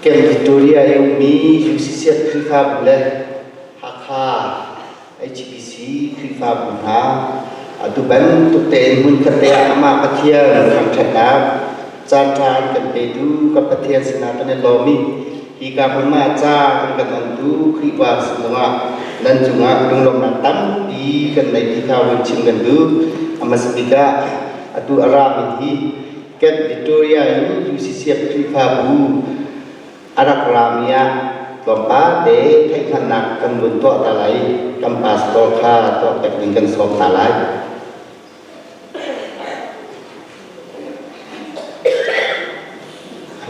Camp Victoria i ummi UCCF Khrihfabu le Hakha HBC Khrihfabu hna atu bantuk tein hmunkhat te ah amah Pathian thangṭhatnak caanṭha an kan petu kan Pathian sinah kan i lawm i hika hmun ah ca an kan ontu Khrihfa sin zongah nan cungah lunglawmhnak tampi kan nei ti kha vun chim kan duh. A hmasa bik ah atu a rami hi Camp Victoria in UCCF Khrihfabu a rak rami ah tlawmpal te theihhngalhnak kan vun tuah ta lai. Kan pastor kha tuah pek ding kan sawm ta lai.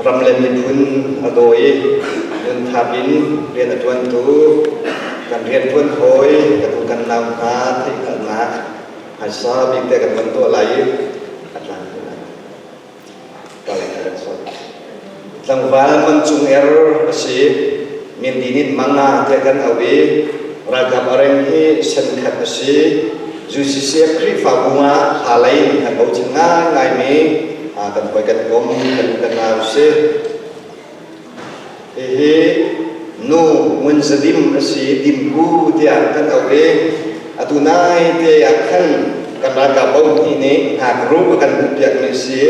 Ram le miphun a daw i nunthap in rian a ṭuantu kan rianṭuan hawi kan u kan nau hna theihhngalhnak hmaisa bik te kan van tuah lai i a tlang ko lai. Tlangval mancung er a si. Mindin in manga tiah kan auh i ralkap a reng hi senkhat a si. UCCF Khrihfabu ah hla lei in kan bochan ngaingaimi kan hawi kan kom kan kan nau si. Hihi nu ngun zadim a si, dimku tiah kan auh i atu nai te ah khan kan ralkap bo hnih nih ngakruh a kan hmuhpiakmi a si.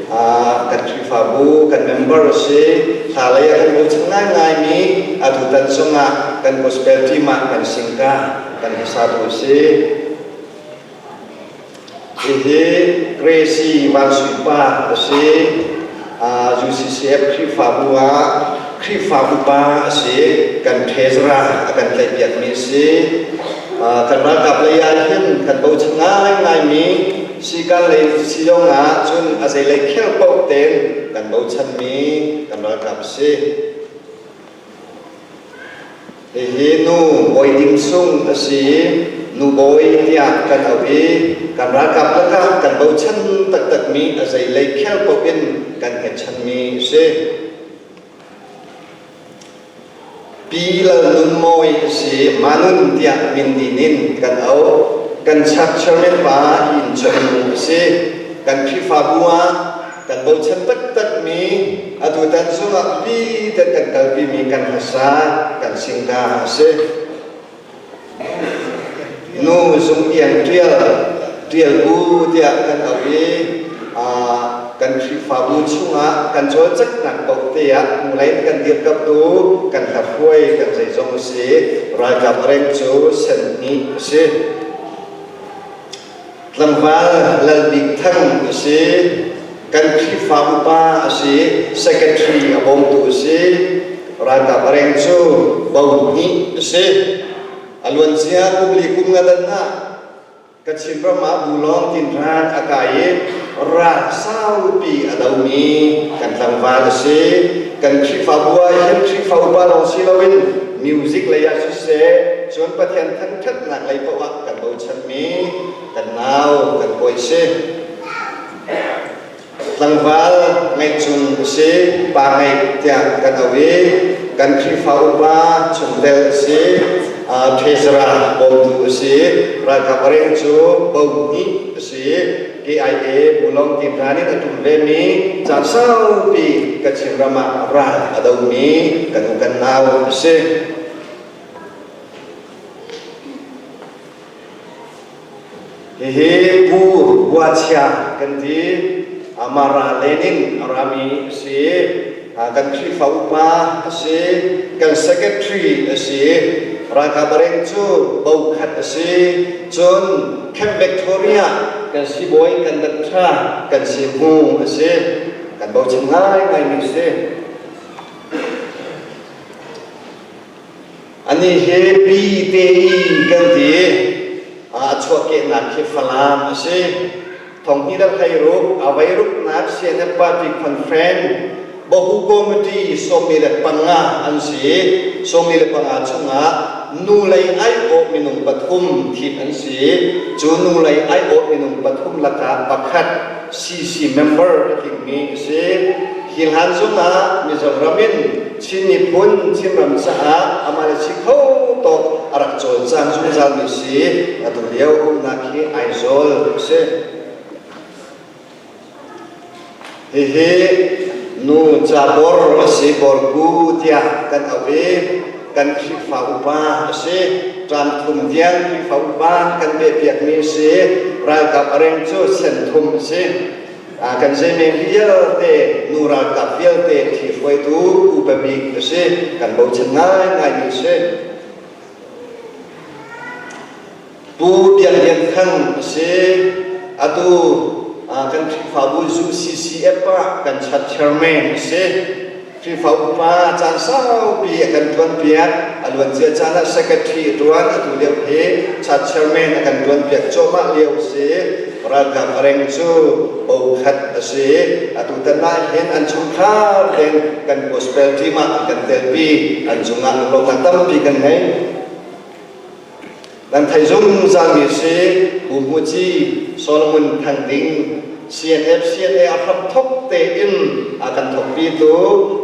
Kan Khrihfabu, kan member a si. Hla lei ah kan bochan ngaingaimi atu tan zongah kan gospel team ah kan singka kan hmasatu a si. Hihi Gracie Van Sui Pa a si. UCCF Khrihfabu ah Khrihfa upa a si. Kan treasurer a kan tlaihpiakmi a si. Kan ralkap lei ah hin kan bochan ngaingaimi sikan lei si zong ah cun a zeilei khel paoh tein kan bochanmi kan ralkap a si. Hihi nu bawi dim sung a si i nu bawi tiah kan auh i kan ralkap lakah kan bochan taktakmi a zeilei khel paoh in kan hngetchanmi a si. Pi Lal Nun Mawi a si, Manun tiah min din in kan auh. Kan chak chairman pa inn nu a si. Kan Khrihfabu ah kan bochan taktakmi atutan zungah pi te kan kalpimi kan hmasa kan singka a si. Nu zung iang ṭial ṭial bu tiah kan auh i kan Khrihfabu chungah kan cawlcanghnak paoh te ah hnulei in kan dirkamhtu kan hlaphuai kan zeizong a si. Ralkap reng cu sen hnih a si. Tlangval Lal Bik Thang a si. Kan Khrihfa upa a si. Secretary a bawmtu a si. Ralkap a reng cu bo hnih a si. A luancia kum li kum nga dan ah Kachin ram ah bulawng tinran a kai i ral saupi a domi kan tlangval a si. Kan Khrihfabu ah hin Khrihfa upa lawng si loin music lei ah siseh, cun Pathian thangṭhatnak lei paoh ah kan bochanmi kan nau kan kawi si. Tlangval ngeihcun a si, pa ngeih tiah kan auh i kan Khrihfa upa chungtel a si, treasurer bawmtu a si, ralkap a reng cu bo hnih a si, KIA Bulong Tinran in a ṭum vemi caan saupi Kachin ram ah ral a domi kan u kan nau a si. Hihi Pu Huachia kan ti. Mara Lenin a rami a si. Kan Khrihfa upa a si. Kan secretary a si. Ralkap reng cu bo khat a si. Cun Camp Victoria kan sibawi kan datṭha kan sihmu a si. Kan bochan ngaingaimi a si. Anih hi pi te i kan ti. A chuahkehnak khi Falam a si. Thonghni le hleiruk a veiruknak CNF Party Conference Bahu Committee 15 an si. 15 chungah nu lei aiawh minung pathum thim an si. Cu nu lei aiawh minung pathum lakah pakhat CC member a tlingmi a si. Hi hlan zongah Mizoram in Chin miphun Chinram caah amah le si kho tawk a rak cawlcang zungzalmi si. Atu lio umnak hi Aizawl a si. Hihi Nu ca bor a si, borku tiah kan auh i kan Khrihfa upa a si. Ṭam thum tiang Khrihfa upa kan pehpiakmi a si. Ralkap a reng cu sen thum a si. Kan zeimeng vialte nu ralkap vialte thi hruaitu upa bik a si. Kan bochan ngaingaimi a si. Pu Biak Lian Thang a si. Atu kan Khrihfabu UCCF ah kan chat chairman a si. Khrihfa upa caan saupi a kan ṭuanpiak. A luancia caan ah secretary a ṭuan. Atu lio hi chat chairman a kan ṭuanpiak cuahmah lio a si. Ralkap a reng cu bokhat a si. Atu tan ah hin an chungkhar tein kan gospel team ah an kan telpi. An cungah lunglawmhnak tampi kan ngei. Nan theih zungzalmi si Pu Hmu Ci, Solomon Thang Ding, CNF CNA a hramthok tein a kan thokpitu,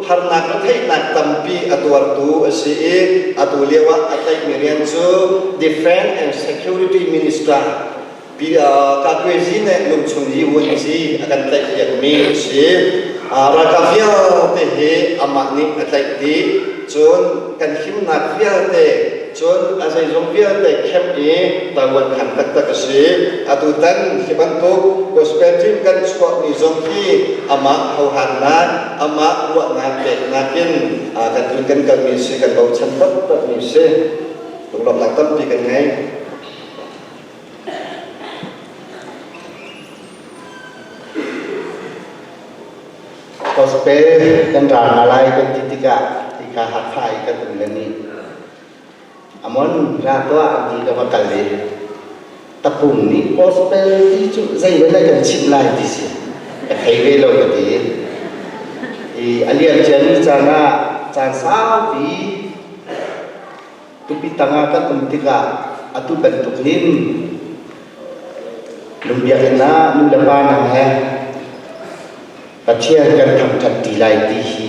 harnak retheihnak tampi a tuartu a si i atu lio ah a tlaihmi rian cu Defense and Security Minister Kakuezi nih lungchung i vuanci a kan tlaihpiakmi a si. Ralkap vialte hi amah nih a tlaih dih. Cun kan himnak vialte, cun a zeizong vialte kemh i Taiwan khan taktak a si. Atutan hi bantuk gospel team kan chuahmi zong hi amah hohannak, amah ruahnak peknak in kan tun kan kalmi si, kan bochan taktakmi si. Lunglawmhnak tampi kan ngei. Gospel kan ra hna lai kan ti tikah hika Hakha i kan um le nih amon ra tuah an ti ka va kal i tapung nih gospel ti cu zei le kan chimh lai ti si ka thei ve lo ka ti i a lian ciami caan ah caan saupi Tupi tangah kan um tikah atu bantuk hin lungbiakinn ah nu le pa hna he Pathian kan thangṭhat ṭi lai ti hi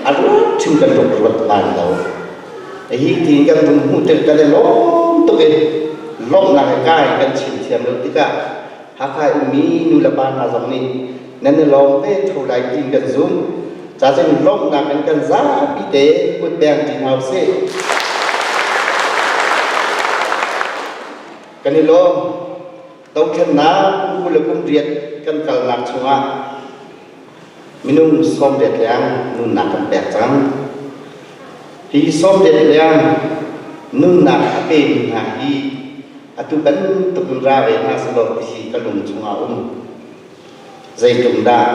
a ruat hrim kan rak ruat bal lo. Hi tiin kan vun hmuh tik kan i lawm tuk i lawmhnak he kai kan chim thiam lo tikah Hakha ummi nu le pa hna zong nih nan i lawm ve tho lai tiin kan zumh. Cazin lawmhnak in kan zapi te kut beng ṭi hna usih. Kan i lawm. Dothlennak kum 20 le kum riat kan kalnak chungah minung 80 leng nunnak kan pek cang. Hi 80 leng nunnak a pemi hna hi atu bantuk in ra ve hna sehlaw ti hi ka lung chungah um. Zeitluk dah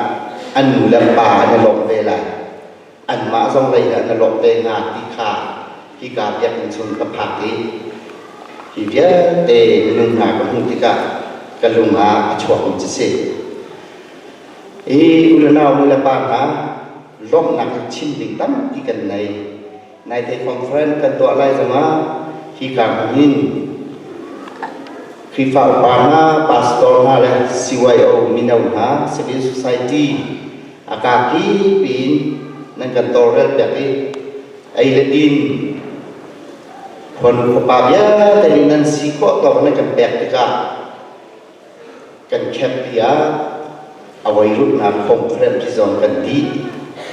an nu le pa an i lawmh ve lai, anmah zong lei dah na lawmh ve hnga ti kha hika biakinn chung ka phak i hi vialte minung hna ka hmuh tikah ka lung ah a chuakmi cu si. Hi u le nau nu le pa hna lawmhnak hi chim ding tampi kan nei. Naite conference kan tuah lai zongah hika hmun hin Khrihfa upa hna, pastor hna le CYO mino hna, civil society a kaki piin nan kan tawlrel piak i ei le din khuanu khuapa vialte nih nan si khawh tawk nan kan pek tikah kan camp ah a voiruknak conference zong kan dih.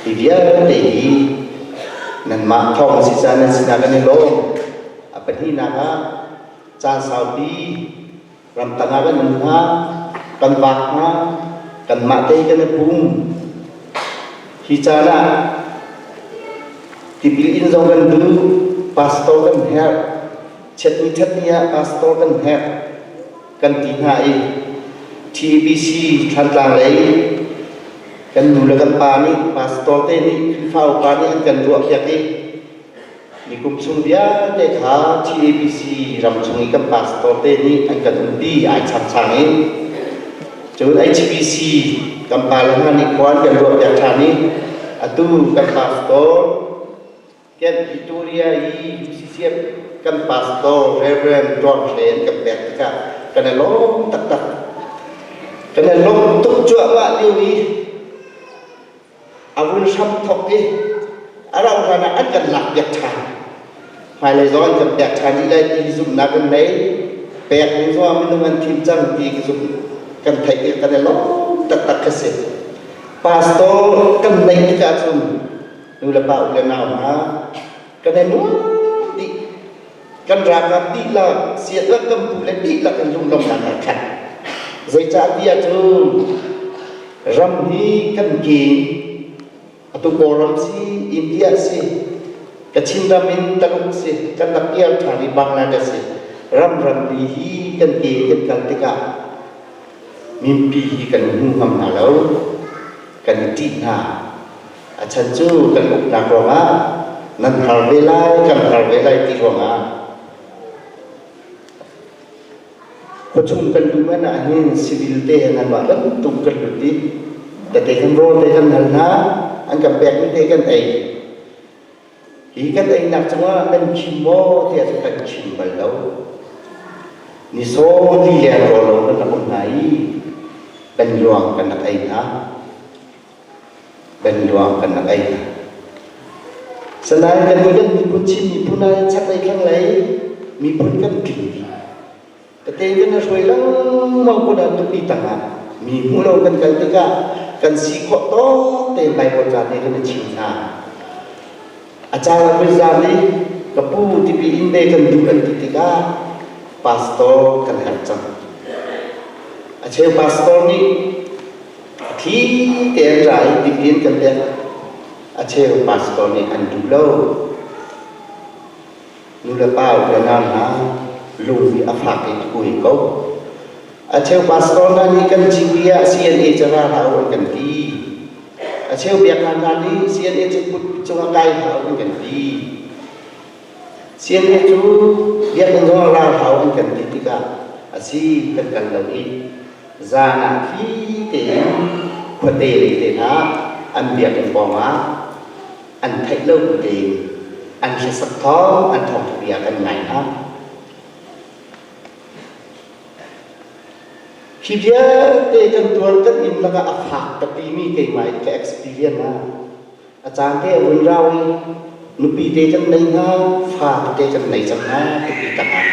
Hi vialte hi nanmah thawng si caan nan sinah kan i lawm. A pahnihnak ah caan saupi ramtang ah kan um hna, kan vak hna, kanmah te kan i pum. Hi caan ah tipil in zong kan duh, pastor kan herh, chiatni ṭhatni ah pastor kan herh. Kan ti hna i TBC Thlantlang lei kan nu le kan pa nih pastor te nih Khrihfa upa nih an kan ruahpiak i nikum chung vialte kha TABC ram chung i kan pastor te nih an kan umpi ai changchang in cun HBC kan pa le hna nih khua an kan ruahpiak ṭhan i atu kan pastor Camp Victoria i UCCF kan pastor Reverend John Hle an kan pek tikah kan i lawm taktak. Kan i lawm tuk cuahmah lio i a vun hram thok i a rauh hlan ah an kan lak piak ṭhan. Hmailei zong an kan pek ṭhan rih lai ti zumhnak kan nei. Pek ding zong ah minung an thim cang ti ka zumh kan theih i kan i lawm taktak ka si. Pastor kan neih tikah cun nu le pa u le nau hna kan i nuam dih. Kan ralkap dihlak, siatlak kan pu le dihlak in lunglawmhnak aa khat. Zeicahtiah cun ram hi kan ke atu Kawlram si, India si, Kachin ram in Taluk si, kan rak ial ṭhan i Bangladesh si, ram ramri hi kan ke kan kal tikah mimpi hi kan hmu ngam hna lo, kan i ṭih hna. A chan cu kan uknak ruangah nan har ve lai, kan har ve lai ti ruangah khuachung kan luh man ahhin civil te he nanmah bantuk kan lut i tete kan rawl te kan hal hna, an kan pekmi te kan ei. Hi kan einak cungah nan khim maw tiah cu kan khim bal lo. Ni sawm li leng rawl lo kan rak um hna i banluang kan rak ei hna. Banluang kan rak ei hna. Sanain kan nih kan miphun Chin miphun ah chaklei thlanglei miphun kan tling dih. Tete kan i hruai lengmang kun ah tupi tangah mi hmu lo kan kal tikah kan si khawh tawk tein Baibal ca te kan i chim hna. A caan ah Rizal nih ka pu tipi inn ve kan duh an ti tikah pastor kan herh cang. A cheu pastor nih a thli te an ra i tipi in kan pek. A cheu pastor nih an duh lo. Nu le pa u le nau hna lung hi a fak i a kuai ko. A cheu pastor hna nih kan civui ah CNA ca ra hlah u an kan ti. A cheu biaknak hna nih CNA cu put cungah kai hlah u an kan ti. CNA cu biakinn zongah ra hlah u an kan ti tikah a si kan kal lo i zan ah thli tein khuate lei te hna an biakinn pawngah an theih lo bu tein an hlasak thawng an thawngtha bia kan ngai hna. Hi vialte kan tuar kan inn lakah a fak ka timi keimah in ka experience ah a caan te a vun rau i nupi te kan nei hna fa te kan nei cang hna tupi tangah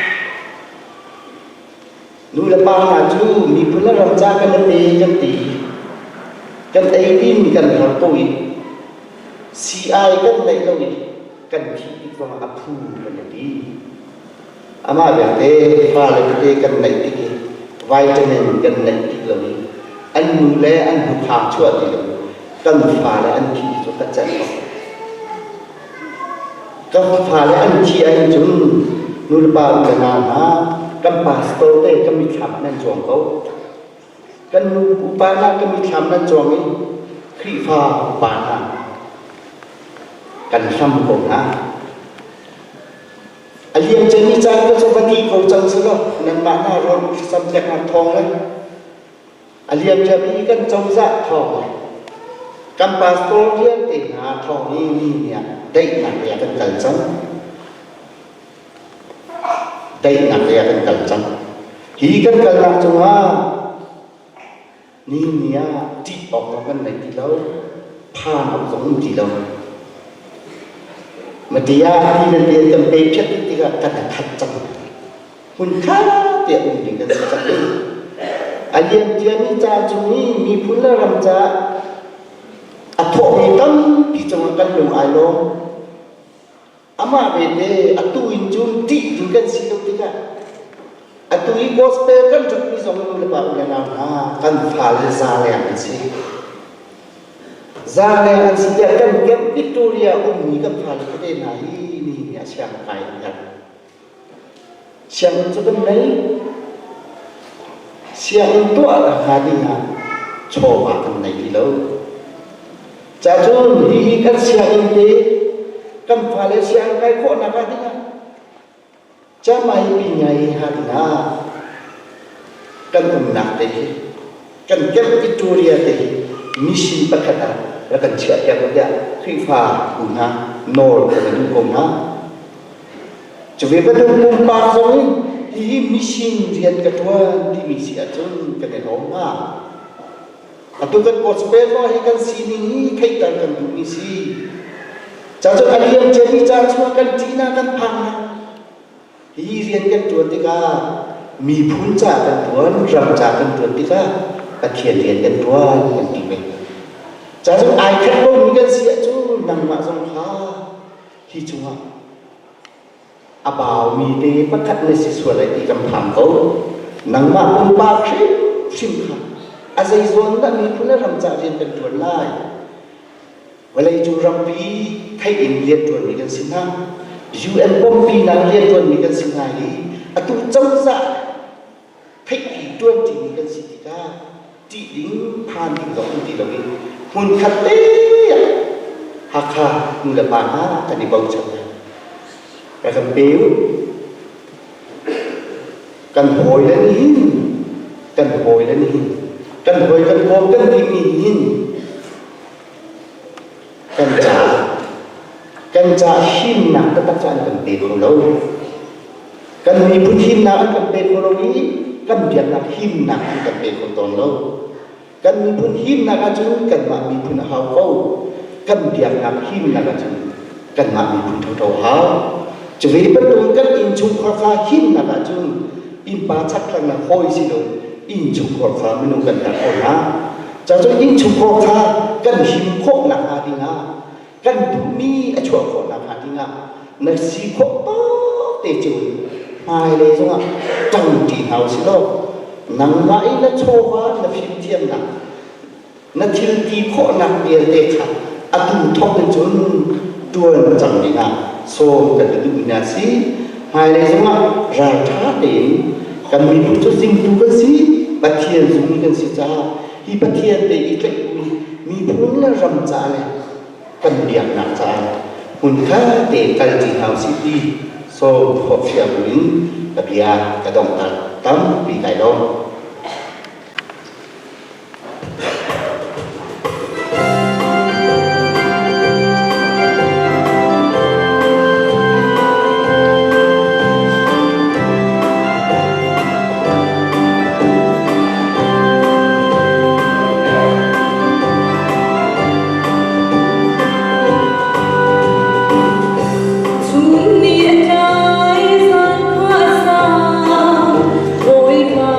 Nu le pa hna cu miphun le ram ca kan i pe kan ti. Kan ei ding kan har ko i CI kan neih lo i kan thih tik zongah a phu kan i ti. Amah belte fale tete kan neih tik i vitamin kan neih tik lo i an nu le an hnukhang chuah ti lo kan fale an thi cu ka celh ko. Ka fale an thi ahhin cun nulepa u le nau hna kan pastor te ka mitthlam ah nan cuang ko. Kan nu upa hna ka mitthlam nan cuang i Khrihfa upa hna kan hlam ko hna. A liam ciami caan ka cu va dih ko cang selaw nanmah hna rawl thlacam peknak thawng le A liamcia kan cozah thawng le kan pastor vialte hna thawng i ni nih ah daihnak lei ah kan kal cang. Daihnak lei ah kan kal cang. Hi kan kalnak cungah ni ni ah ṭih awk zong kan nei ti lo, phan awk zong um ti lo. Matia ti nan te kan pe phiat tikah kan khat cang. Hmunkhat te um ding kan si cang. A liamciami ca chung i miphun le ram caah a thawhmi tampi cungah kan lung ai lawm. Amah bete atu in cun ṭih ding kan si lo tikah atu i gospel kan ṭapmi zong nu le pa u le nau hna kan fale za leng an si. Za leng an si tiah kan camp Victoria ummi kan fale tete hna hi nihin ah siang kai an herh. Sianginn cu kan nei. Sianginn tuah hnga ding ah chawva kan nei ti lo. Cacun hihi kan sianginn te kan fale sianginn kai khawhnak ah ding ah camai pi ngai ha ding ah kan umnak te hi kan Camp Victoria te hi mission pakhat ah rak kan chiah piak u tiah Khrihfa bu hna nawl kan duh ko hna. Cu ve bantuk pumpak zong in hihi mission rian ka ṭuan timi si ahcun kan i lawm hnga. Atu kan gospel zong hi kan sining hi theihter kan duhmi si. Ca cun a liam ciami caan chungah kan ṭihnak kan phangnak hi rian kan ṭuan tikah miphun ca kan ṭuan, ram ca kan ṭuan tikah Pathian rian kan ṭuan kan ti ve. Ca zong ai khat ko mi kan si ahcun nangmah zong kha hi cungah a baumi te pakhat na si sual lai ti kan phang ko. Nangmah pumpak hrimhrim kha a zeizawn dah miphun le ram ca rian kan ṭuan lai. Vawleicung rampi theih in rianṭuanmi kan si hna. UN pawmpinak rianṭuanmi kan si hna i atu cozah theihpi ṭuanṭimi kan si tikah ṭih ding phan ding zong um ti lo i hmunkhat te ah Hakha nu le pa hna kan i bochan hna. Rak kan pe u. Kan hawile nih hin kan hawile nih hin kan hawi kan kawm kan timi hin kan caah kan caah himnak taktak cu an kan pe kho lo. Kan miphun himnak an kan pe kho lo i kan biaknak himnak an kan pe kho tawn lo. Kan miphun himnak ahcun kanmah miphun a hau ko. Kan biaknak himnak ahcun kanmah miphun thotho a hau. Cu ve bantukin kan innchungkhar kha himnak ahcun innpa chakthlang le hawi si lo innchungkhar kha minung kan herh ko hna. Cucu innchungkhar kha kan him khawh nakhnga dingah kan duhmi a chuah khawh nakhnga dingah na si khawh tawk te cu hmailei zongah ṭangṭi hna usih law nangmah i na chawva na fimthiamnak na thil ti khawhnak vialte kha atu thawk in cun ṭuan cang dingah sawm kan i duhmi hna si. Hmailei zongah ralṭha tein kan miphun cu zingtu kan si, Pathian zummi kan si caah hi Pathian te i tlaih miphun le ram ca le kan biaknak caah hmunkhat tein kalṭi hna usih ti sawm khawhfiah buin ka bia ka donghter tampi kai lawm. Chun ni a tlai zan khua a sang, Bawipa.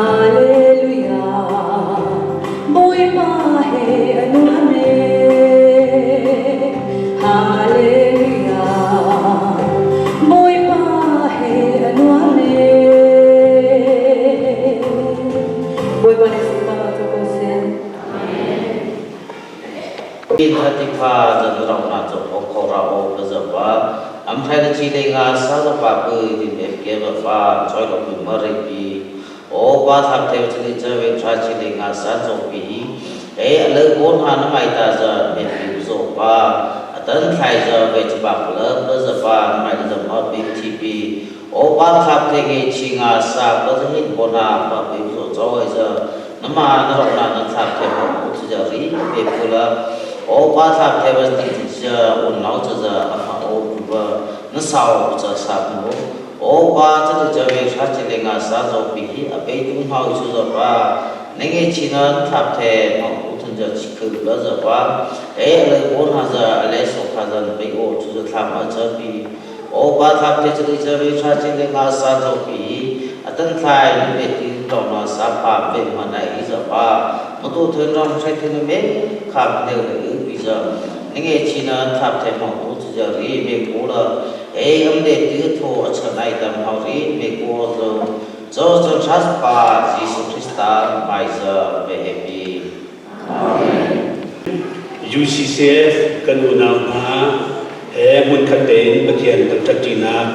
Hallelujah, Bawipa he a nuam ee. Hallelujah, Bawipa he a nuam ee. Bawipa nih sunparnak cu ko seh. Tin hati pha zan rong na cho ho kho ra o ka za pa am thai na chi le nga sa za pa pu din f ke ba fa choi lo pu ma re pi o pa thap the chi ni cha ve tha chi le nga sa cho pi e a le bon ha na mai ta za me pi zo pa atan thlai za ve chi ba la ba za pa mai za ma pi thi pi o pa thap the nge chi nga sa ba za hin bona pa pi zo cho ai za na ma na rong na na thap the ho chi ja ri pe pu la o pa thap the ba ti chi cha un nau cha za a ma o pu ba na sao cha sa pu o pa cha ti cha ve tha chi le nga sa zo pi hi a pe tung hau chu za pa na nge chi na thap the ma u thun ja chi khu la za pa e le bon ha za le so kha za pe o chu za thla ma cha pi o pa thap the chi cha ve tha chi le nga sa zo pi atan thlai pe ti tong na sa pa pe ma nai i za pa ma tu thun rong sai thun me kham ne le u pi za nge chi na thap the ma u chu ja ri me ko la e am de ti tho a cha nai dam hau ri me ko zo zo zo chas pa Jesu Christa mai za be happy. UCCF kan unau hna he hmunkhat tein Pathian kan ṭhatṭinak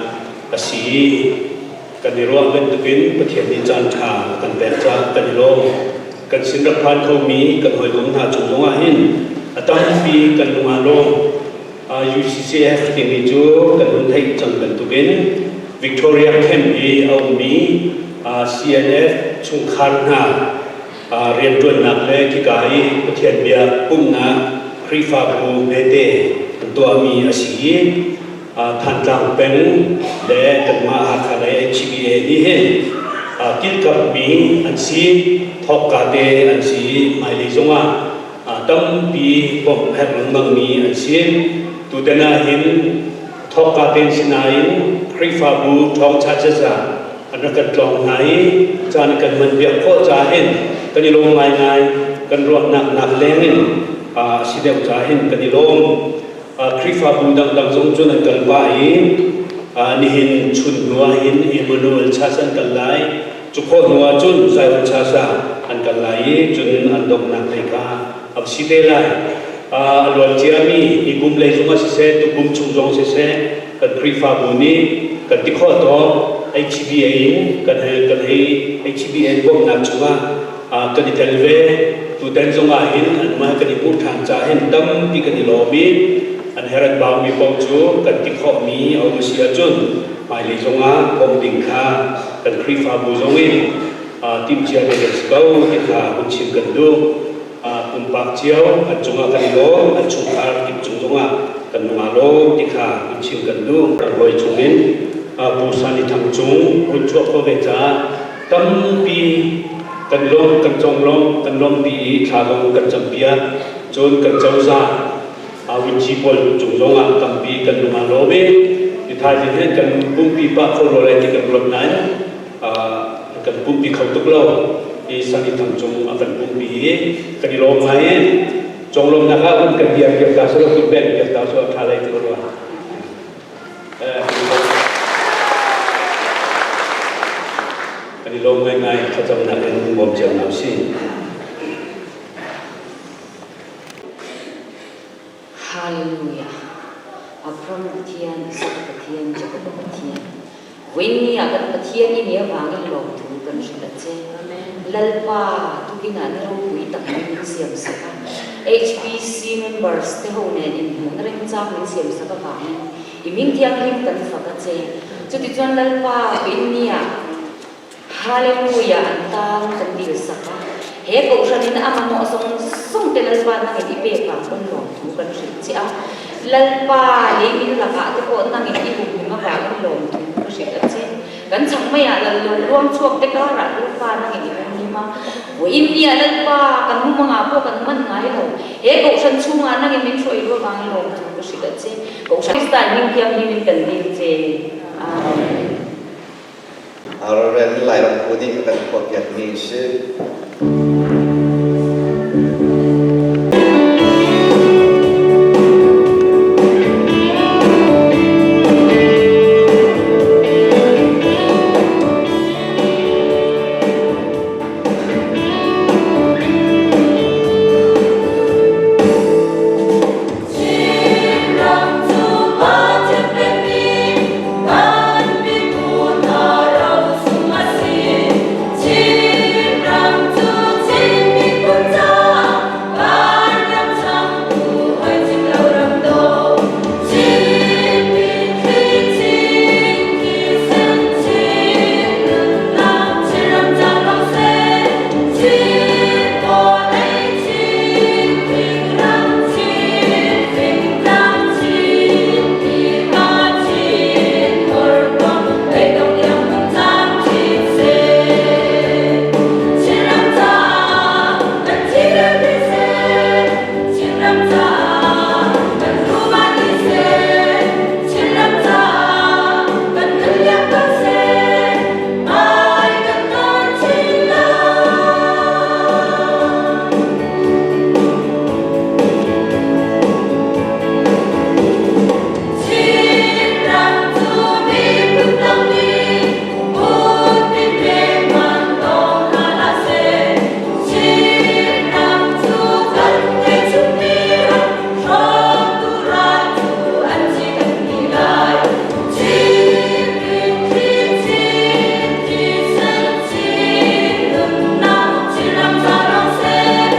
a si. Kan i ruah bantukin Pathian nih caanṭha a kan pek caah kan i lawm. Kan sin rak phan khomi kan hawikom hna cung zongah hin a tampi kan lung aa lawm. UCCF timi cu kan hun theih cang bantukin Victoria Camp i a ummi CNF chungkhar hna rianṭuannak le khika i Pathian bia pumhnak Khrihfabu hmete an tuahmi a si i Thantlang peng le kanmah Hakha lei HBA nih hin kilkammi an si, thawkka te an si i hmailei zongah tampi bawmh herh lengmangmi an si. Tutan ah hin thawkka te an si nain Khrihfabu ṭhawngcha ziaza an rak kan tlawng hna i caan kan hman piak khawh caah hin kan i lawm ngaingai. Kan ruahnak nak leng in a si deuh caah hin kan i lawm. Khrihfabu dangdang zong cun an kal pah i nihin chun hnu ah hin Emmanuel Church an kal lai. Cu khawh hnu ah cun Zion Church ah an kal lai i cun an donghnak lei kha a si te lai. A luan ciami hi kum lei zong ah siseh, tukum chung zong siseh, kan Khrihfabu nih kan ti khawh tawk HBA in kan hei kan hei HBA bawmhnak chungah kan i tel ve. Tutan zong ah hin anmah kan i hmuh ṭhan caah hin tampi kan i lawm i an her an baumi paoh cu kan ti khawhmi a um a si ahcun hmailei zongah bawmh ding kha kan Khrihfabu zong in timhcia ve kan si ko ti kha hun chim kan duh. Pumpak cio an cungah kan i lawm, an chungkhar kip cung zongah kan lung aa lawm ti kha hun chim kan duh. Kan hawi chungin Pu Sani Thang Cung hun chuah khawh ve caah tampi kan lawm, kan conglawmh, kan lawmhpi i thla zong kan campiak. Cun kan cozah Winci pawl cung zongah tampi kan lung aa lawm i i thaizing hin kan pumpi pah kho rua lai ti kan ruat nain kan pumpi kho tuk lo i Sani Thang Cung a kan pumpi i kan i lawm ngai i conglawmhnak ah hun kan diar piak ta selaw kun beng piak ta selaw ṭha lai ti ka ruah. Kan i lawm ngaingai thlacamnak in bawm cio hna usih. Hallelujah. Abraham Pathian, Isaac Pathian, Jacob Pathian. Voini ah kan Pathian i ni avangin lawmthu kan hrilh a che. Lalpa tukin ah na ropui tak min min siam sak a. HPC members te ho nen in hmuh na remchang min siam sak avangin i min thianghlim kan fak a che. Cuticun Lalpa voini ah Hallelujah an tan kan dil sak a. He kohhran in a mamawh zong zong te Lalpa nangin i pek vang pawn lawmthu kan hrilh che a. Lalpa leimin lakah te pawh nangin i humhim avangin lawmthu ka hrilh a che. Kan chang mei ah lal lo luang chuak te karah Lalpa nangin i humhim a. Vawiin ni ah Lalpa kan mumang ah pawh kan man ngai lo. He kohhran chungah nangin min hruai lu avangin lawmthu ka hrilh a che. Kohhran Krista hming thianghlim in kan dil che. Amen. Reverend Lairam Pu nih a kan phuahpiakmi a si. Chinram cu Pathian pekmi kan miphun hna rosung a si. Chinram cu Chin miphun caah kan ram changtu hawi chim lo ram dawh. Chin mitthli, Chin thisen, Chin nunnak, Chinram ca ko seh. Chin vawlei, Chin thingram, Chin fingtlang, Chin tiva, Chin horkuang, leidong tiang hmun cam chin seh. Chinram caah kan thi le thi seh, Chinram caah kan rum ah ni seh, Chinram caah kan nun liam ko seh, hmai kan nawn chin lai. Chinram cu miphun dang nih kutpin pek man tawng hna hlah seh. Chinram cu kan ngeihchunmi ram hrawktu ral cu an ci kan ti lai. Chin mitthli, Chin thisen, Chin nunnak, Chinram ca lawng seh.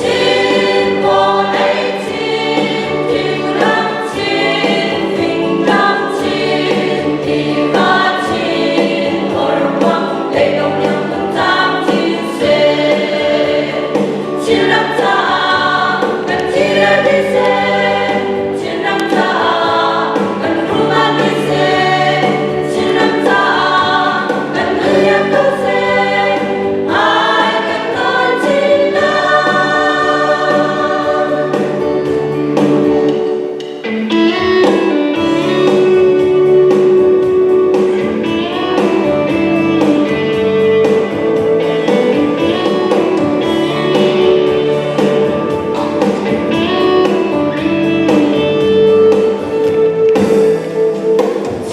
Chin vawlei, Chin thingram, Chin fingtlang, Chin tiva, Chin horkuang, leidong iang hmun cam chin seh. Chinram caah kan thi le thi seh, Chinram caah kan rum ah ni seh, Chinram caah kan nun liam ko seh, hmai kan nawn chin lai.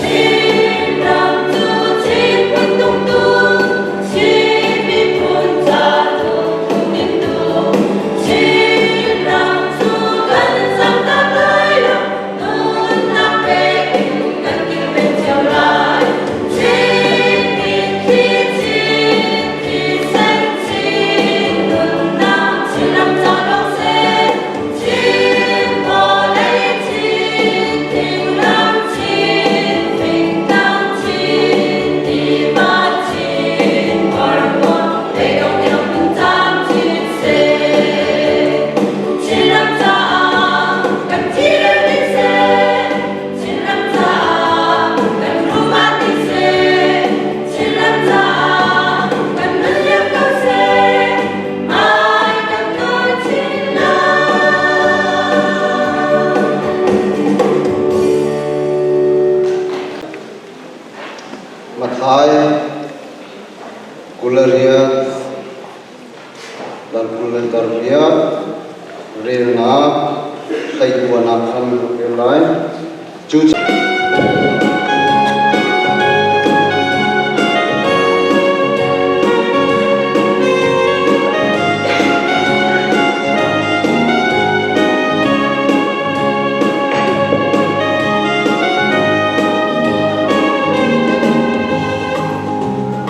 Chinram cu Chin phun tungtu, Chin miphun ca thung tu, Chinram cu kan zamtak lai lo, nunnak pek in kan kilven cio lai. Chin mitthli, Chin thisen, Chin nunnak, Chinram ca lawng seh. Chin vawlei, Chin thingram, Chin fingtlang, Chin tiva, Chin horkuang, leidong iang hmun cam chin seh. Chinram caah kan thi le ti seh, Chinram caah kan rum ah ti seh, Chinram caah kan nun liam ko seh, hmai kan nawl chin lai. Mathai 28 dal 28 relnak hleikuanak khan rel lai. Cu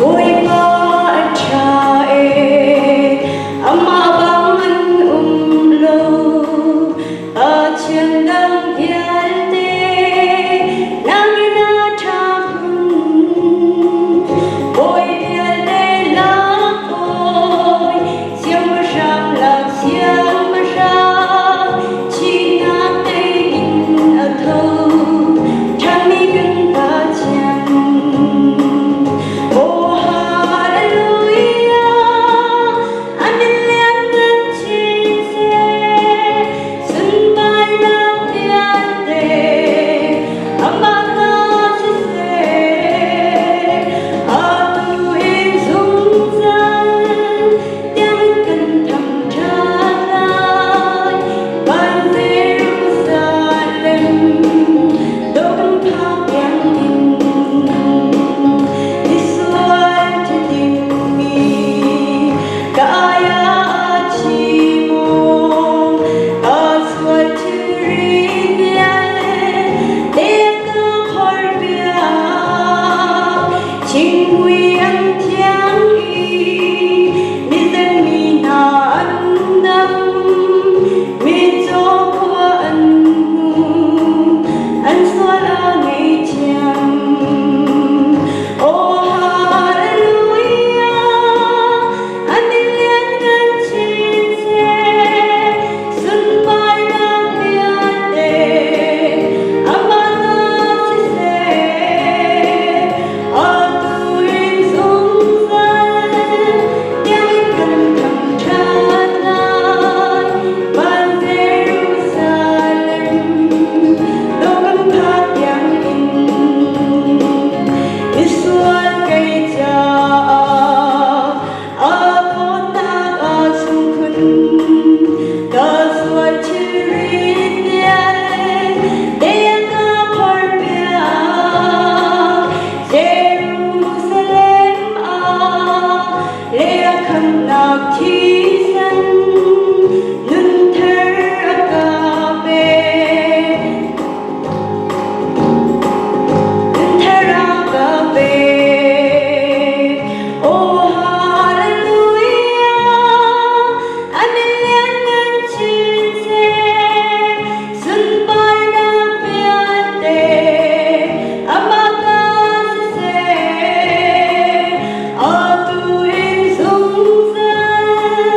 Bawipa a ṭha ee, amah bang an um lo, Pathian dang vialte. Khamhnak thisen nunthar a ka pek. Nunthar a ka pek. Oh hallelujah, a min lianngan chin seh, sunparnak vialte amah ta siseh, atu in zungzal.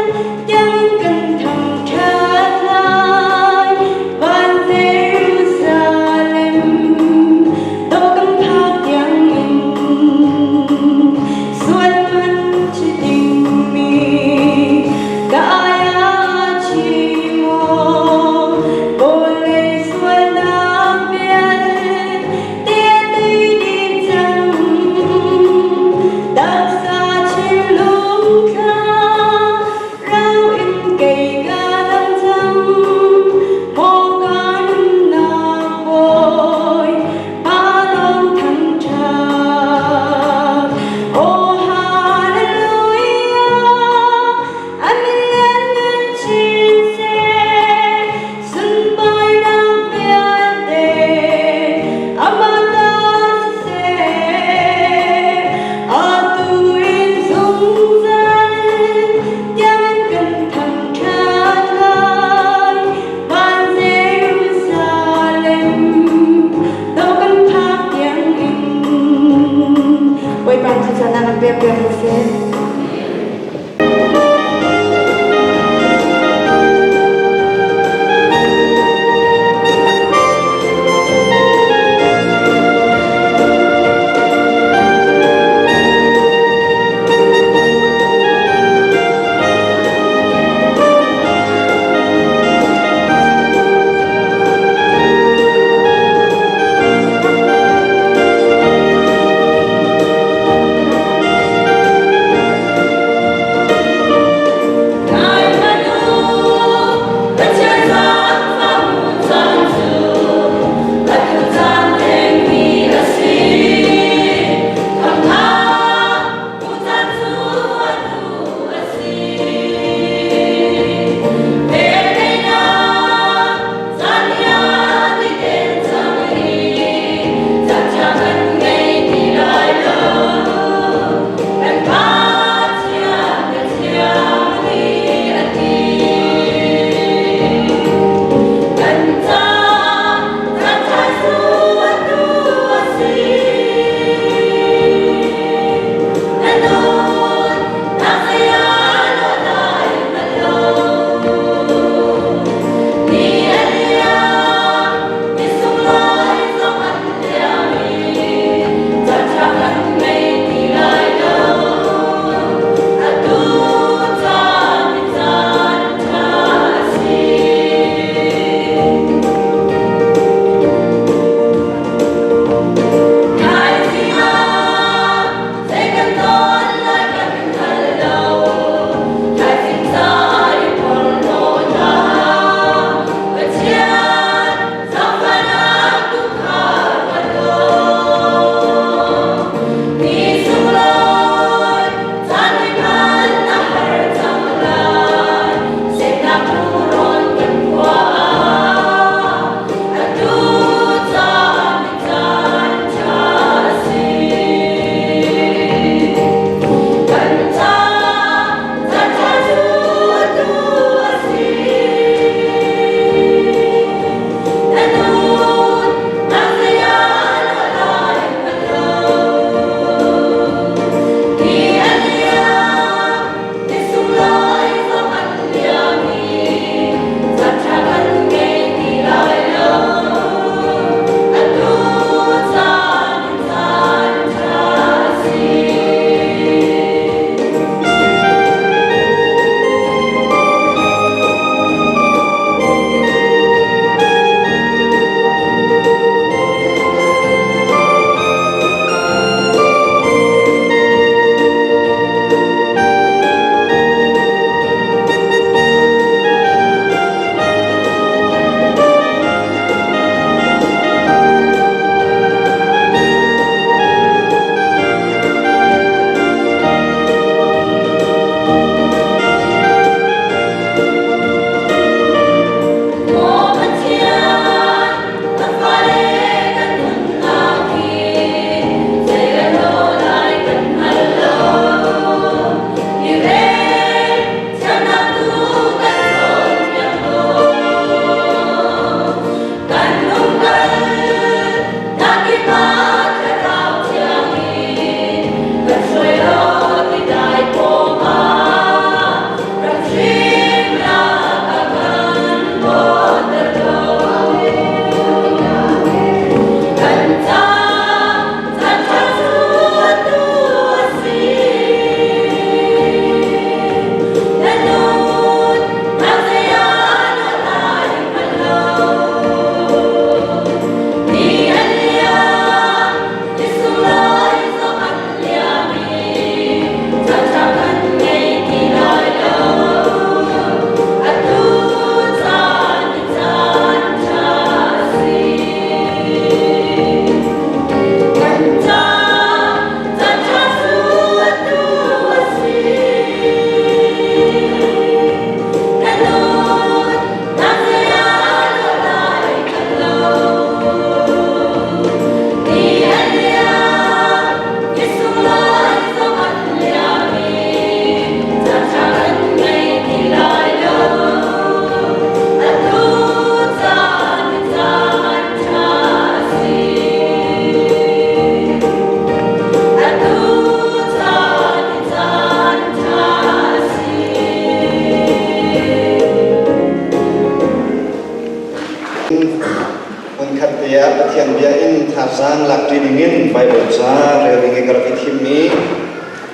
Thazaang lakṭi dingin Baibal ca rel ding i ka rak i thimmi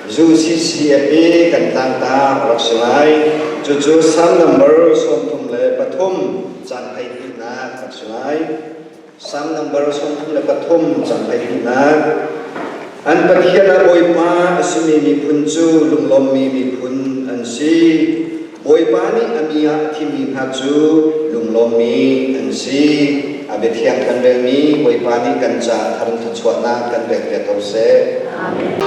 UCCF i kan tlangtar a rak si lai. Cucu Salm number 33 caan hleihnihnak a rak si lai. Salm number 33 caan hleihnihnak. An Pathian ah Bawipa a simi miphun cu lunglawmmi miphun an si. Bawipa nih a mi ah a thimmi hna cu lunglawmmi an si. A biathiang kan relmi Bawipa nih kan ca thar thluachuahnak kan pekpiak ko seh. Amen.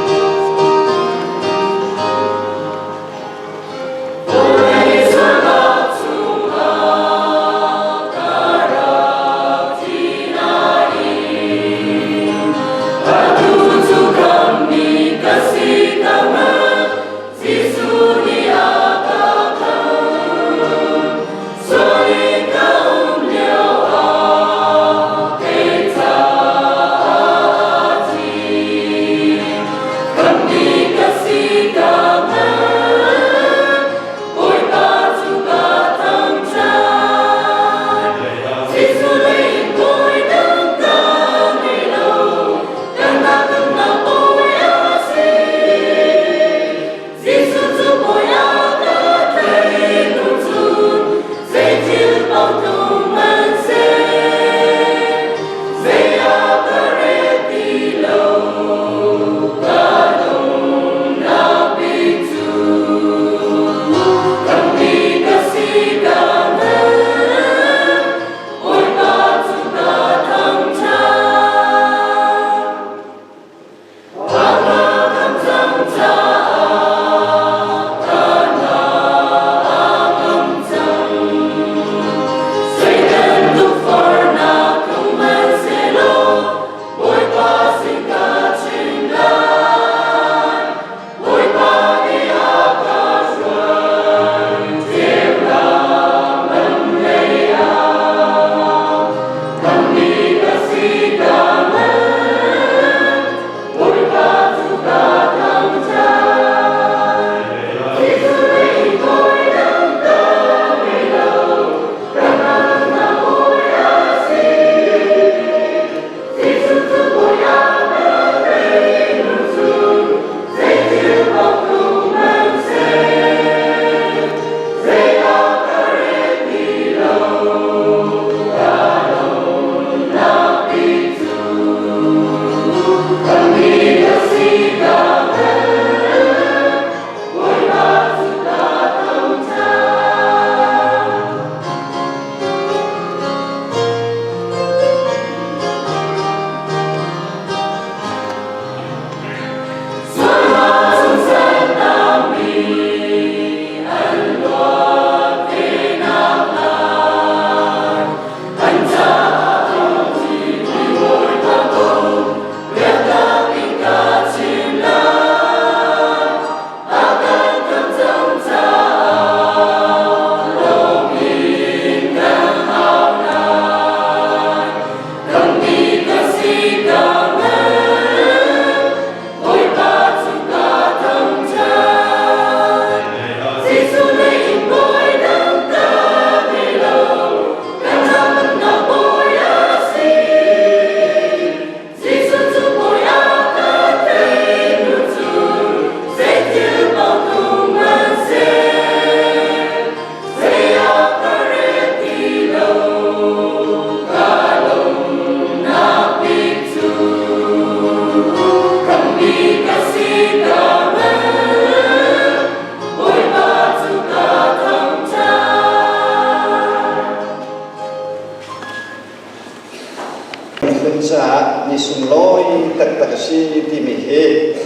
Miphun caah ni sunglawi taktak a si timi hi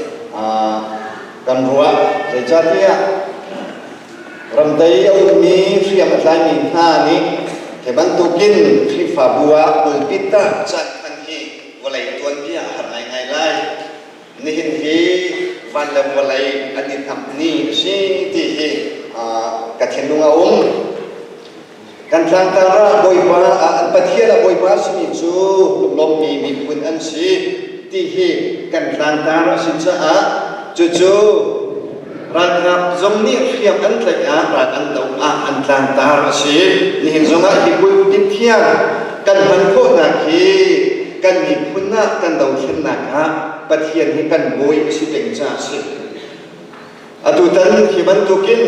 kan ruah. Zeicahtiah ramdai a ummi hriam a tlaimi hna nih hi bantukin Khrihfabu ah pulpit ah caan hman hi vawlei tuanbia a har ngaingai lai. Nihin hi van le vawlei an i hnamh ni a si ti hi ka thinlung a um. Kan tlangtar ah Bawipa an Pathian ah Bawipa a simi cu lunglawmmi miphun an si ti hi kan tlangtar a si caah cucu ralkap zong nih hriam an tlaih ah ral an do ah an tlangtar a si. Nihin zongah hi pulpit thiang kan hman khawhnak hi kan kan miphun ah kan dothlennak ah Pathian hi kan bawi a si peng caah a si. Atutan hi bantukin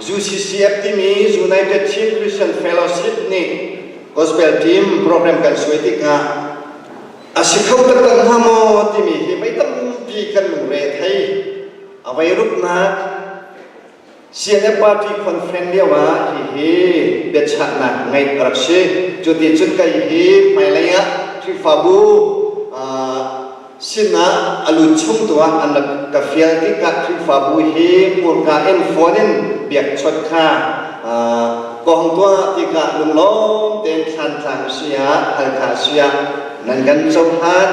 UCCF timi United Chin Christian Fellowship nih Gospel Team program kan suai tikah a si kho taktak hnga maw timi hi mei tampi kan lungre thei. A vei ruknak CNF Party conference lio ah hihi biachahnak ngeih a rak si. Cuti cun kei hi hmailei ah Khrihfabu sinah a lut chung tu ah an rak ka fial tikah Khrihfabu hi hmurka in phone in biakchawt kha kong tuah tikah lunglawm tein Thlantlang si ah Halkha si ah nan kan cohlan.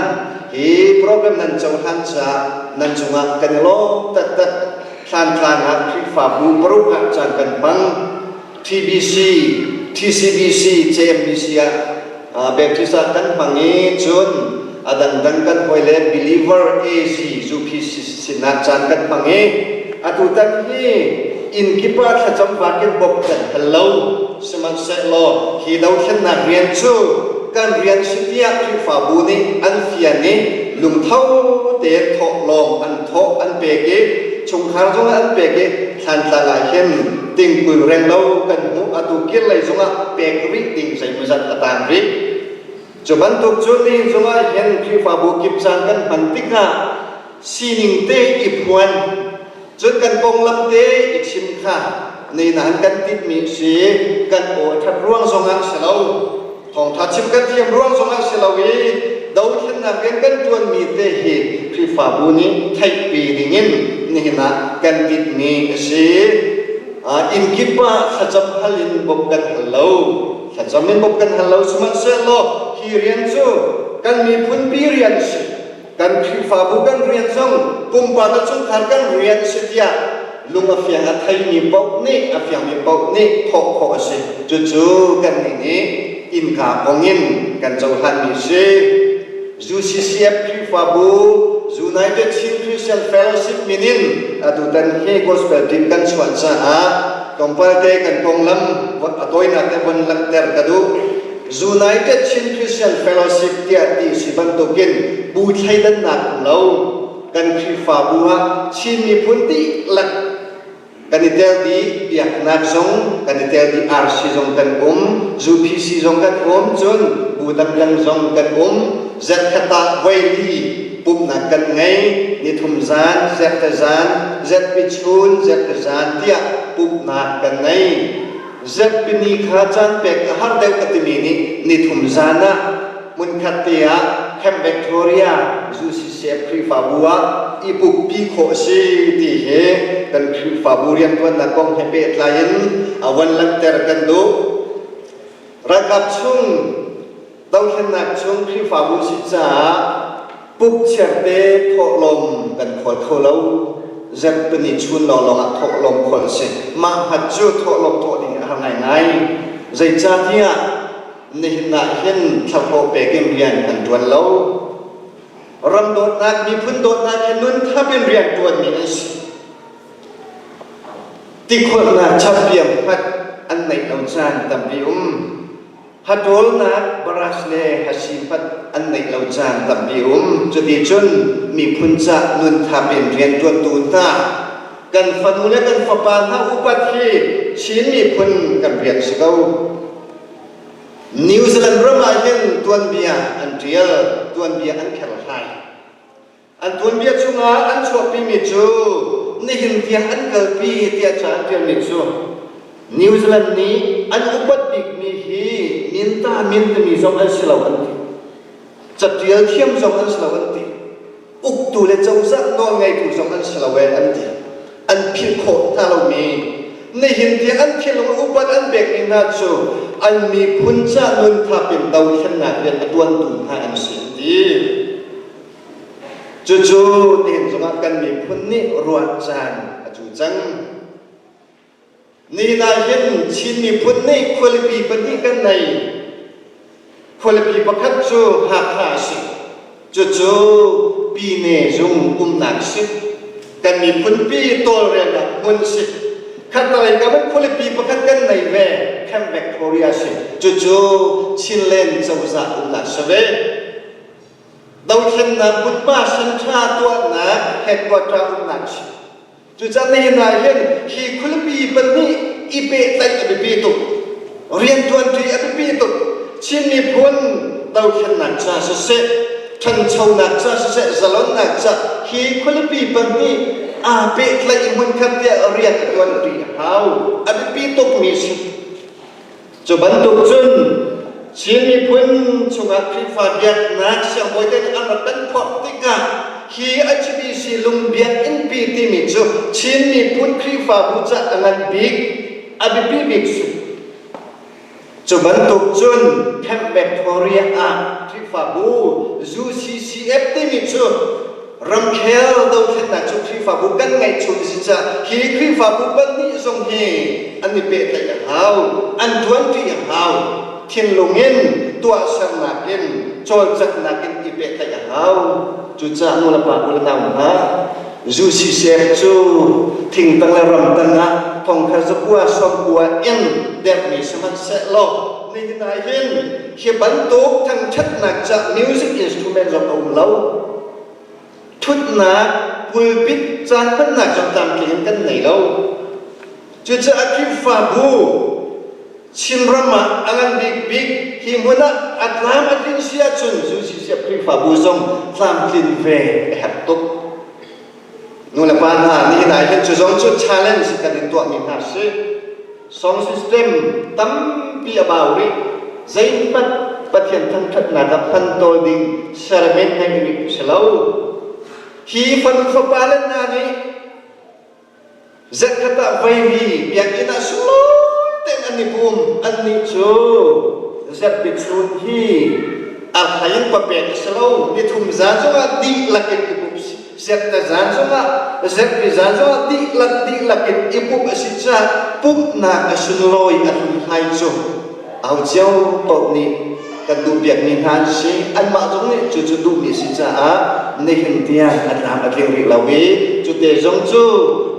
Hi program nan cohlan caah nan cungah kan i lawm taktak. Thlantlang ah Khrihfabu paruk ah caan kan hmang. TBC, TCBC, JMBC ah Baptist ah kan hmang i cun a dangdang kan hawile Believer AZ UPC sinah caan kan hmang i atutan hi inn kip ah thlacam vakin bawmh kan hal lo. Sihmanhsehlaw hi dothlennak rian cu kan rian si tiah Khrihfabu nih an fian i lungtho tein thawhlawm an thawh an pek i chungkhar zongah an pek i Thlantlang ah hin tingkul renglo kan hmuh. Atu kirlei zongah pek rih ding zeimawzat a tang rih. Cu bantuk cu nihin zongah hin Khrihfabu kip caan kan hman tikah sining te i phuan cun kan konglam te i chim kha ni nain kan tinhmi si. Kan aw a ṭhat ruang zongah si lo, thawngṭha chim kan thiam ruang zongah si lo i dothlennak rian kan ṭuanmi te hi Khrihfabu nih theihpi dingin nihin ah kan tinhmi a si. Inn kip ah thlacam hal in bawmh kan hal lo, thlacam in bawmh kan hal lo. Sihmanhsehlaw hi rian cu kan miphunpi rian a si, kan Khrihfabu kan rian zong pumpak le chungkhar kan rian si tiah lung a fiang a theimi paoh nih, a fiangmi paoh nih thawh khawh a si. Cucu kannih nih innka kong in kan cohlanmi si. UCCF Khrihfabu, United Chin Christian Fellowship min in atutan hi gospel team kan chuah caah tlawmpal te kan konglam a tawinak te von langhter ka duh. United Chin Christian Fellowship tiah ti si bantukin bu thleidannak um lo. Kan Khrihfabu ah Chin miphun dihlak kan i tel dih. Biaknak zong kan i tel dih, RC zong kan um, UPC zong kan um, cun bu dangdang zong kan um. Zarhkhat ah voili pumhnak kan ngei, nithum zan, zerte zan, zerpi chun, zerte zan tiah pumhnak kan ngei. Zarhpini kha caan pek a har deuh a timi nih nithum zan ah hmunkhat te ah Camp Victoria UCCF Khrihfabu ah i pumhpi khawh a si ti hi kan Khrihfabu rianṭuannak kong he pehtlai in a van langhter kan duh. Ralkap chung dothlennak chung Khrihfabu si caah pumhchiarte thawhlawm kan khawl kho lo. Zarhpini chun lawnglawng ah thawhlawm khawl a si. Mah hngat cu thawhlawm thawh ding a har ngaingai. Zeicahtiah nihin ah hin thlahlawh pek in rian kan ṭuan lo. Ram dawtnak, miphun dawtnak he nun thap in rian ṭuanmi an si. Tikhawlhnak chappiam hngat an neih lo caan tampi um. Hatawlnak brush le hasifat an neih lo caan tampi um. Cuti cun miphun ca nunthap in rianṭuantu hna kan fanu le kan fapa hna upat hi Chin miphun kan rian si ko. New Zealand ram ah hin tuanbia an ṭial, tuanbia an kherhlai. An tuanbia chungah an chuahpimi cu nihin tiang an kalpi tiah ca an ṭialmi cu New Zealand nih an upat bikmi hi minta min timi zong an si lo an ti. Caṭial thiam zong an si lo an ti. Uktu le cozah nawlngeitu zong an si lo ee an ti. An philh khawh hna lomi nihin tiang an thinlung upat an pekmi hna cu an miphun ca nunthap in dothlennak rian a ṭuantu hna an si an ti. Cucu nihin zongah kan miphun nih ruah caan a cu cang. Nihin ah hin Chin miphun nih khualipi pahnih kan nei. Khualipi pakhat cu Hakha a si. Cucu Pine zung umnak si. Kan miphunpi tawlrelnak hmun si. Khattalei kam in khualipi pakhat kan nei ve, Camp Victoria si. Cucu Chinland cozah umnak si ve. Dothlennak hmunhma sanṭha tuahnak headquarter umnak a si. Cucaah nihin ah hin hi khualipi pahnih i pehtlaih a biapi tuk. Rianṭuanṭi a biapi tuk. Chin miphun dothlennak ca siseh, ṭhanchonak ca siseh, zalonnak ca hi khualipi pahnih aa pehtlaih i hmunkhat tiah rian a ṭuanṭi a hau. A biapi tukmi a si. Cu bantuk cun Chin miphun chungah Khrihfa biaknak siangbawi te nih an rak kan phorh tikah hi HBC lung biakinnpi timi cu Chin miphun Khrihfabu ca a ngan bik, a biapi bik si. Cu bantuk cun Camp Victoria ah Khrihfabu UCCF timi cu Ramkhel dothlennak cu Khrihfabu kan ngeihchun a si caah hi Khrihfabu pahnih zong hi an i pehtlaih a hau, an ṭuanṭi a hau. Thinlung in, tuahsernak in, cawlcanghnak in i pehtlaih a hau. Cucaah nulepa unau hna, UCCF cu thingtang le ramtang ah thongkhat zakua sawmkua in derhmi sihmanhsehlaw nihin ah hin hi bantuk thangṭhatnak ca music instrument zong a um lo. Ṭhutnak pulpit caan hmannak zong tlamtling in kan nei lo. Cucaah Khrihfabu Chinram ah a ngan bikbik hi hmun ah a tlam a tlin si ahcun UCCF Khrihfabu zong tlamtlin ve a herh tuk. Nu le pa hna nihin ah hin cu zong cu challenge kan in tuahmi hna si. Song system tampi a bau rih. Zeihmanh Pathian thangṭhatnak ah hman tawl ding serment ngeih rih si lo. Hi fanu fapa le hna nih zarhkhat ah voili biakinn ah sunglawi tein an i pum. Annih cu zarhpi chun hi a hlei in papek a si lo. Nithum zan zongah dihlak in i pum Siakta zan zongah zarhpi zan zongah dihlak dihlak in i pumh a si caah pumhnak a sunlawi a hlunghlai cu au cio paoh nih kan duhpiakmi hna an si. Anmah zong nih cucu duhmi a si caah nihin tiang a tlam a tling rih lo i cute zong cu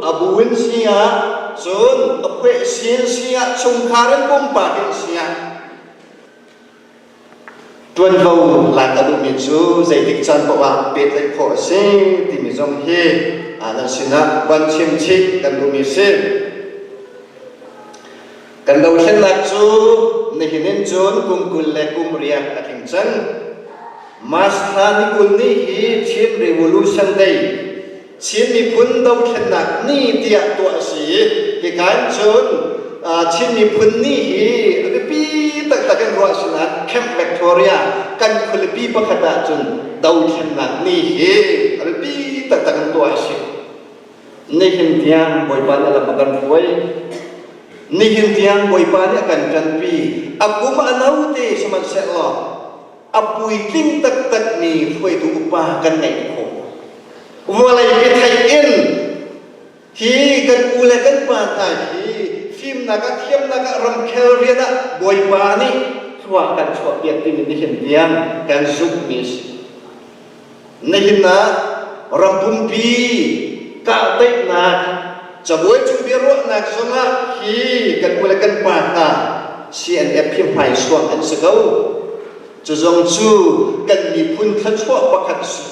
a bu in si ah cun a phueh sin si ah chungkhar in pumpak in si ah Ṭuanvo lak a duhmi cu zeitik caan paoh ah pehtlaih khawh a si timi zong hi nan sinah van chim chih kan duhmi a si. Kan dothlennak cu nihin in cun kum 20 le kum riat a tling cang. March thla ni 20 ni hi Chin Revolution Day Chin miphun dothlennak ni tiah tuah a si i hika in cun Chin miphun ni hi a biapi taktak in ruah sinah Camp Victoria kan khualipi pakhat ah cun dothlennak ni hi a biapi taktak in tuah a si. Nihin tiang Bawipa nih a lam a kan hruai. Nihin tiang Bawipa nih a kan ṭanpi. A kum a no te sihmanhsehlaw a puitling taktakmi hruaitu upa kan ngeih khawh. Vawlei biatheih in hi kan u le kan pa hna hi fimnak ah thiamnak ah ramkhel rian ah Bawipa nih thlua kan chuahpiak timi nihin tiang kan zumhmi a si. Nihin ah ram pumpi kahdaihnak cabuai cung biaruahnak zongah hi kan u le kan pa hna CNF hi hmaisuang an si ko. Cu zong cu kan miphun thluachuah pakhat a si.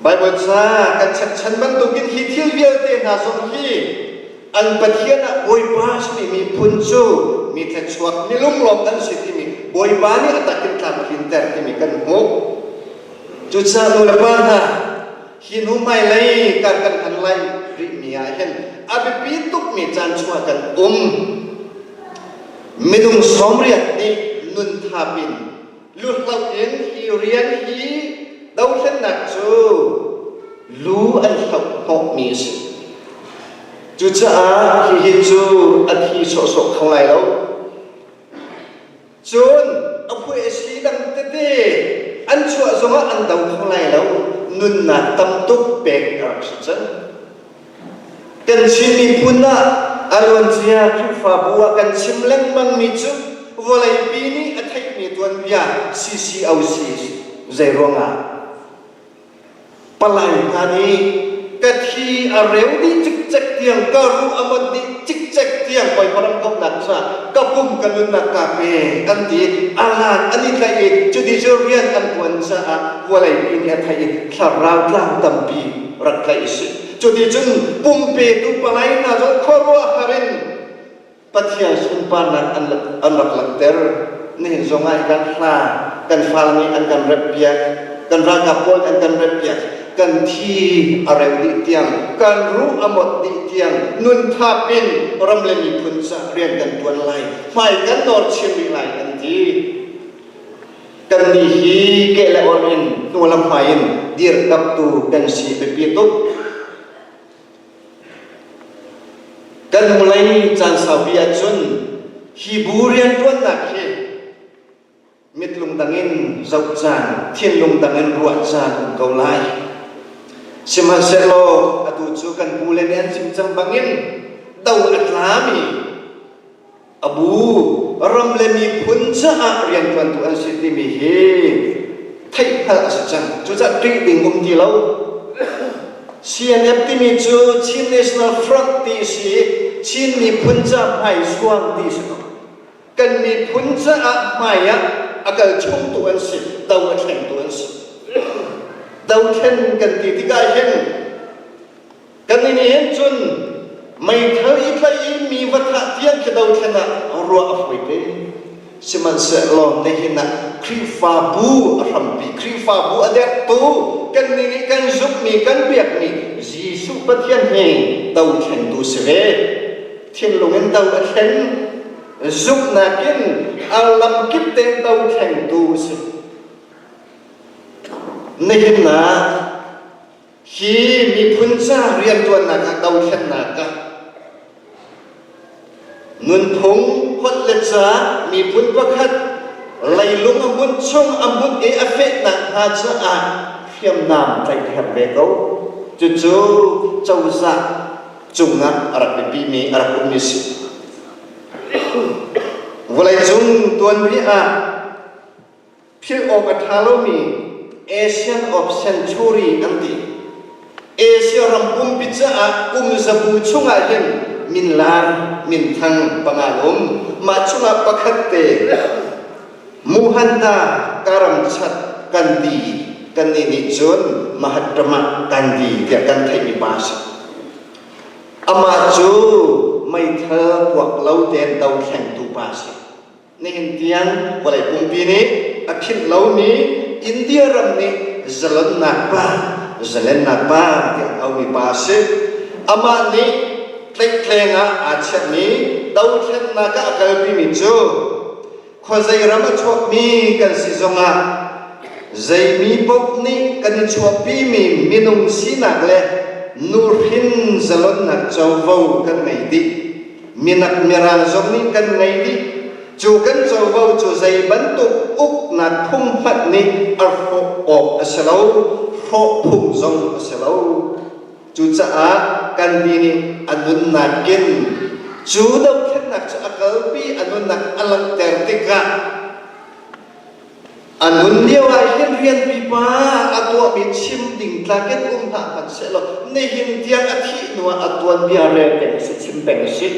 Baibal ca kan chekchan bantukin hi thil vialte hna zong hi an Pathian ah Bawipa simi miphun cu mi thluachuak mi lunglawm an si timi Bawipa nih a takin tlam a tlinter timi kan hmuh. Cucaah nu le pa hna hi hnu hmailei kar kan hman lai rihmi ah hin a biapi tukmi caan chungah kan um. Minung 80 nih nun thap in luhloh in hi rian hi dothlennak cu lu an hloh hnawhmi a si. Cucaah hihi cu a thi sawhsawh kho lai lo. Cun a phuai a si dang tete an chuah zongah an do kho lai lo. Nunnak tam tuk pek a rak si cang. Kan Chin miphun ah a luancia Khrihfabu ah kan chim lengmangmi cu vawleipi nih a theihmi tuanbia CCOC zei ruangah palai hna nih ka thi a reu dih cikcek tiang ka ruh a mot dih cikcek tiang Bawipa ram kauhnak caah ka pum ka nunnak ka pe an ti. Alan an i tlaih i cuti cu rian an ṭuan caah vawleipi nih a theih i thlarau tlang tampi rak tlaih a si. Cuti cun pumpetu palai hna cu khuaruahhar in Pathian sunparnak an rak langhter. Nihin zongah hi kan hla, kan fale nih an kan remhpiak, kan ralkap pawl an kan remhpiak, kan thi a reu dih tiang, kan ruh a mot dih tiang, nun thap in ram le miphun caah rian kan ṭuan lai, hmai kan nawr chin rih lai an ti. Kannih hi keh le orh in hnu lam hmai in dirkamhtu kan si biapi tuk. Kan hnulei caan saupi ahcun hi bu rianṭuannak hi mitlung dangin zoh caan, thinlung dangin ruah caan um ko lai. Sihmanhsehlaw atu cu kan pu le nih an chim cang bangin do a tlami a bu ram le miphun caah rianṭuantu an si timi hi theihhngalh a si cang. Cucaah ṭih ding um ti lo. CNF timi cu Chin National Front ti a si i Chin miphun ca hmaisuang ti a si ko. Kan miphun caah hmai ah a kal chungtu an si, do a thlengtu an si. Dothlen kan ti tikah hin Kan nih hin cun meithal i tlaih i mi va thah tiang khi dothlen ah ruah a fawi te. Sihmanhsehlaw nihin ah Khrihfabu a hrampi, Khrihfabu a derhtu, kannih nih kan zumhmi, kan biakmi Jesuh Pathian hi dothlengtu si ve. Thinlung in do a thlen, zumhnak in a lamkip tein dothlengtu a si. Nihin ah Hi miphun ca rianṭuannak ah dothlennak ah nunphung holh le ca miphun pakhat leilung a hmunh chung a hmunh i a fehnak hnga caah hriamnam tlaih a herh ve ko. Cucu cozah cungah a rak biapimi a rak ummi si. Vawleicung tuanbia ah Philh awk a ṭha lomi Asian of Century an ti. Asia ram pumpi caah kum zabu chungah hin minlar minthang panga um. Mah chungah pakhat te Muhanda Karamchat Gandhi kannih nih cun Mahatma Gandhi tiah kan theihmi pa a si. Amah cu meithal puak lo tein dothlengtu pa a si. Nihin tiang vawlei pumpi nih a philh lomi India ram nih zalonnak pa, zalennak pa tiah aumi pa a si. Amah nih tlaihtleng ah aa chiahmi dothlennak ah a kalpimi cu khuazei ram a chuakmi kan si zongah zeimi paoh nih kan i chuahpimi minung sinak le nuhrin zalonnak covo kan ngei dih. Minak Mirang zong nih kan ngei dih. Cu kan covo cu zei bantuk uknak phung hmanh nih a hrawh awk a si lo, hrawh phung zong a si lo. Cucaah kan mi nih a nunnak in cu dothlennak cu a kalpi, a nunnak a langhter tikah A nun lio ah hin rian pipa a tuahmi chim ding tlak in um hlah hmanh sehlaw nihin tiang a thih hnu ah a tuanbia rel peng a si, chim peng a si.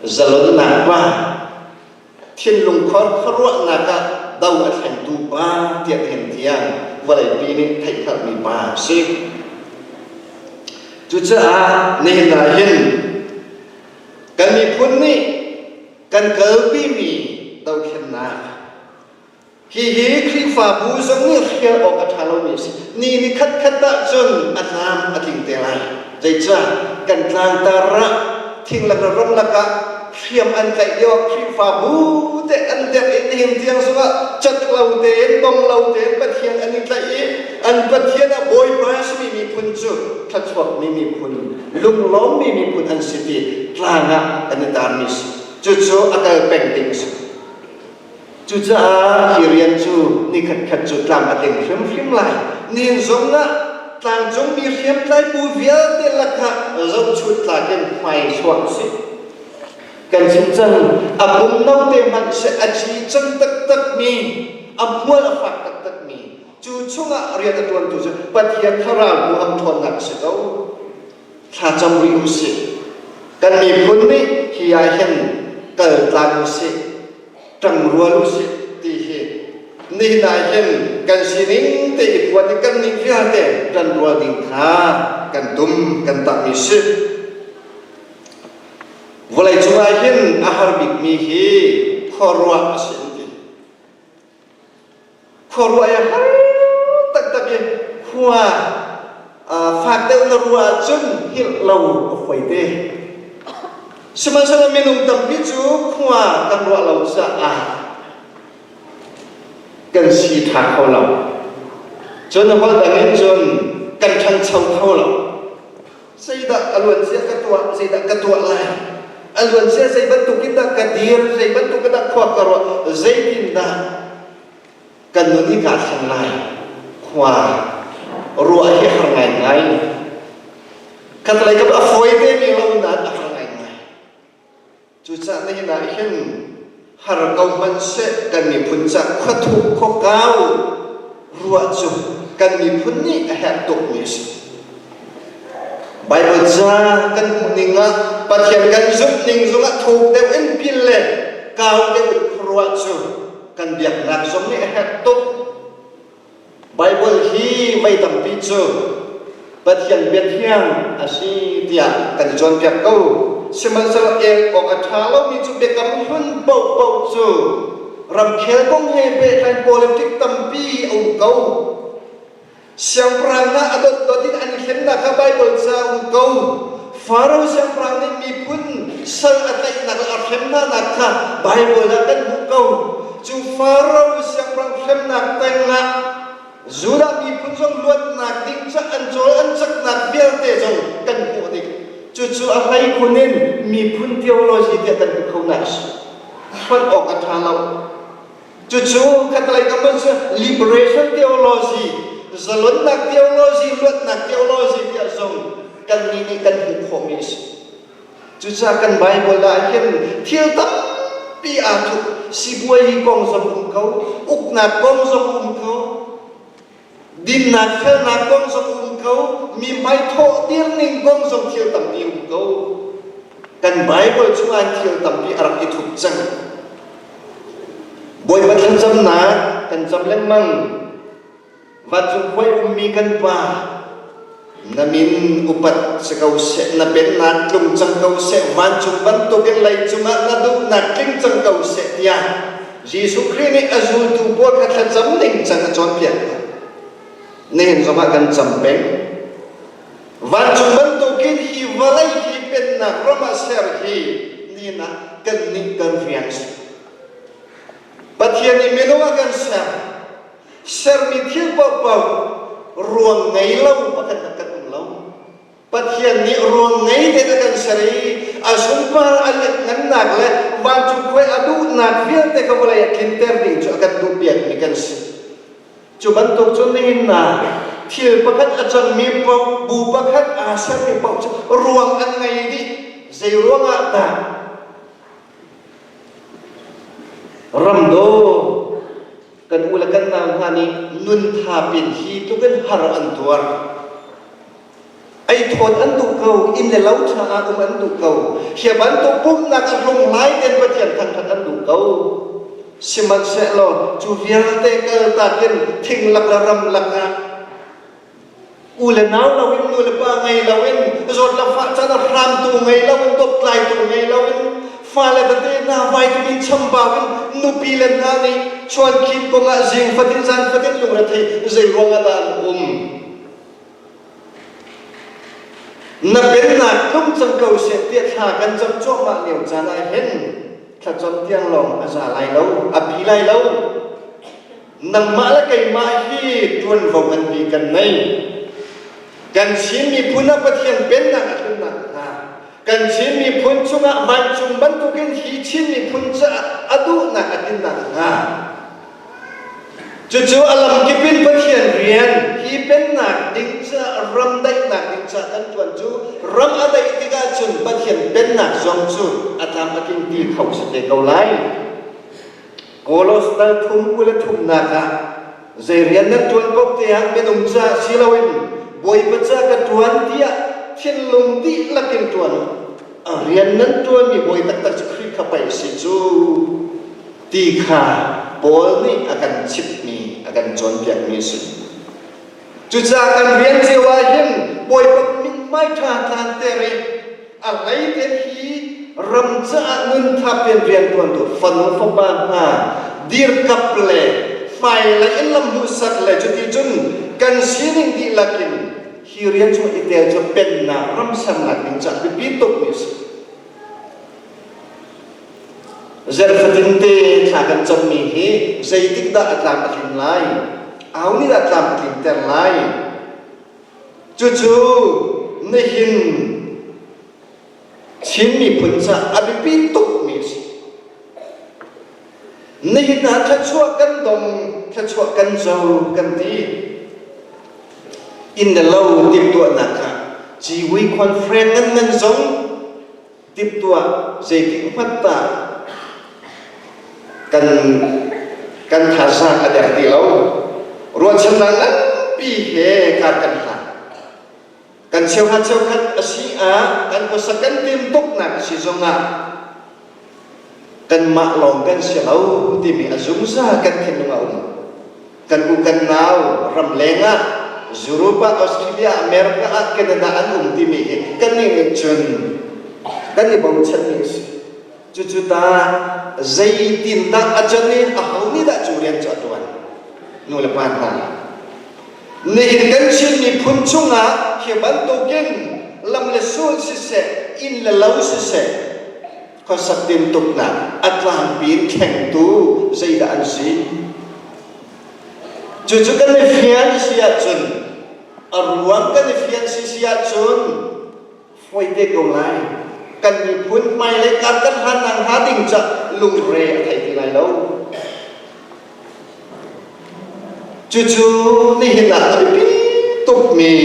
Zalonnak pa, thinlung khor khuaruahnak ah do a thlengtu pa tiah nihin tiang vawleipi nih theihhngalhmi pa a si. Cucaah nihin ah hin kan miphun nih kan kalpimi dothlennak hihi Khrihfabu zong nih hrial awk a ṭha lomi a si. Ni ni khatkhat ahcun a tlam a tling te lai. Zeicah kan tlangtar ah thing lak le ram lakah hriam an tlaih lio ah Khrihfabu te an derh i nihin tiang zongah cat lo tein dong lo tein Pathian an i tlaih i an Pathian ah Bawipa a simi miphun cu thluachuakmi miphun lunglawmmi miphun an si ti tlang ah an i tarmi si. Cucu a kal peng ding a si. Cucaah hi rian cu nikhatkhat cu tlam a tling hrimhrim lai. Nihin zong ah tlangcungmi hriamtlai bu vialte lakah zohchunh tlak in hmai chuak a si. Kan chim cang, a pum note hmanh seh a ci cang taktakmi, a hmual a fak taktakmi, cu chungah rian a ṭuantu cu Pathian thlarau huham ṭhawnnak a si ko. Thlacam rih u sih. Kan miphun nih hi ah hin kal tlang usih, ṭang rual usih ti hi nihin ah hin kan sining te i phuan i kan ning vialte ṭan rual ding kha kan tum kan tahmi si. Vawlei cungah hin a har bikmi hi khuaruah a si an ti. Khuaruah i har taktak i khua fak deuh na ruah ahcun hngilh lo a fawi te. Sihmanhsehlaw minung tampi cu khua kan ruah lo caah kan si ṭha kho lo. Cun holh dang in cun kan ṭhancho kho lo. Zeidah a luancia ka tuah, zeidah ka tuah lai? A luancia zei bantuk in dah ka dir, zei bantuk in dah khua ka ruah, zeitindah kan nun hi kaa thleng lai? Khua ruah hi har ngaingai. Khatlei kam a fawi te mi lo nain a har ngaingai. Cucaah nihin ah hin har ko hmanhseh kan miphun ca khuathuk khuakau ruah cu kan miphun nih a herh tukmi a si. Baibal ca kan hmuh ning ah Pathian kan zumh ning zongah thuk deuh in pil le kau deuh in khuaruah cu kan biaknak zong nih a herh tuk. Baibal hi mei tampi cu Pathian bia thiang a si tiah kan i cawnpiak ko. Sihmanhsehlaw el awk a ṭha lomi cu biakam hlun paohpaoh cu ramkhel kong he pehtlai politic tampi a um ko. Siangpahrang hna a dotdot in an i thlennak kha Baibal ca a um ko. Faro siangpahrang nih miphun sal a tlaihnak le a hrem hnanak kha Baibal ah kan hmuh ko. Cu Faro siangpahrang hremnak tangah Judah miphun zong luatnak ding ca an cawl an caknak vialte zong kan hmuh ding. Cucu a hleikhun in miphun theology tiah kan hmu kho nak a si. Hlonh awk a ṭha lo. Cucu khatlei kam in cu liberation theology, zalonnak theology, luatnak theology tiah zong kannih nih kan hmuh khawhmi a si. Cucaah kan Bible ah hin thil tampi aa thup. Sibuai kong zong um ko, uknak kong zong um ko, dinnak felnak kong zong um ko, mi hmaithawh dirning kong zong thil tampi um ko. Kan Bible chungah thil tampi a rak i thup cang. Bawipa thlacamnak kan cam lengmang. Vancung khuai ummi kan Pa, na min upat si ko seh, na pennak tlung cang ko seh, vancung bantukin leicung ah na duhnak tling cang ko seh tiah Jesuh Khrih nih a zultu pawl kha thlacam ning cang a cawnpiak hna. Nihin zongah kan cam peng. Vancung bantukin hi vawlei hi pennak ram ah ser hi nihin ah kannih kan rian si. Pathian nih minung a kan ser. Sermi thil paohpaoh ruang ngei lo pakhat hmanh kan um lo. Pathian nih ruang ngei tein a kan ser i a sunpar a lianhngannak le vancung khuai a duhnak vialte kha vawlei ah tlinter ding cu a kan duhpiakmi kan si. Cu bantuk cu nihin ah thil pakhat a cangmi paoh, bu pakhat aa sermi paoh cu ruang an ngei dih. Zei ruangah dah ramdaw kan u le kan nau hna nih nun thapin hi tluk in har an tuar. Ei thawt an duh ko, inn le lo ṭha ah um an duh ko. Hi bantuk pumhnak a hlunghlai tein Pathian thangṭhat an duh ko. Sihmanhsehlaw cu vialte kaltak in thing lak le ram lak ah u le nau loin nu le pa ngei loin zawt le fah can a hramtu ngei loin dawttlaitu ngei loin fale tete hna vitamin chambau in nupi le hna nih chuankhin kong ah zing fatin zan fatin lungrethei zei ruang ah dah an um na pennak tlung cang ko seh tiah thla kan cam cuahmah lio caan ah hin thlacam tiang lawng a za lai lo a bi lai lo Nangmah le keimah hi ṭuanvo nganpi kan ngei. Kan Chin miphun ah Pathian pennak a tlun nakhnga kan Chin miphun chungah vancung bantukin hi Chin miphun caah a duhnak a tlin nakhnga cucu a lamkip in Pathian rian hi pennak ding caah ram daihnak ding caah kan ṭuan cu ram a daih tikah cun Pathian pennak zong cu a tlam a tling ti kho si te ko lai. Kolos dal thum 23nak ah zei rian nan ṭuan paoh te ah minung ca si loin Bawipa ca ka ṭuan tiah thinlung dihlak in ṭuan u. A rian nan ṭuanmi bawi taktak cu Khrih kha pei a si cu ti kha Paul nih a kan chimhmi, a kan cawnpiakmi a si. Cucaah kan rian cio ah hin Bawipa mithmai ṭha tlanter i a hleite hi ram caah nun thap in rianṭuantu fanu fapa hna dirkap le hmailei in lam hmuhsak le cuticun kan sining dihlak in hi rian chung i tel cu pennak ram sernak ding caah biapi tukmi a si. Zarh fatinte thla kan cammi hi zeitik dah a tlam a tlin lai? Au nih dah tlam a tlinter lai? Cucu nihin Chin miphun caah a biapi tukmi a si. Nihin ah thluachuah kan dong, thluachuah kan co kan ti. Inn le lo timhtuahnak ah civui conference ngan ngan zong timhtuah zeitik hmanh tah kan kan thazaang a der ti lo. Ruahchannak nganpi he kar kan hlan. Kan cheuhra cheukhat a si ah kan khuasak kan timtuknak a si zongah kanmah lawng kan si lo timi a zungzal kan thinlung a um. Kan u kan nau ramleng ah Europe ah Australia America ah Canada an um timi hi kannih nih cun kan i bochanmi a si. Cucu ta zeitindah a can i aho nih dah cu rian cu a ṭuan? Nu le pa hna. Nihin kan Chin miphun chungah hi bantukin lam le sul siseh, inn le lo siseh, khuasak tintuknak a tlangpi in thlengtu zeidah an si? Cucu kan i fian si ahcun, a ruang kan i fian si si ahcun, fawi te ko lai. Kan miphun hmailei kar kan hlannak hnga ding ca lungre a thei ti lai lo. Cucu nihin ah a biapi tukmi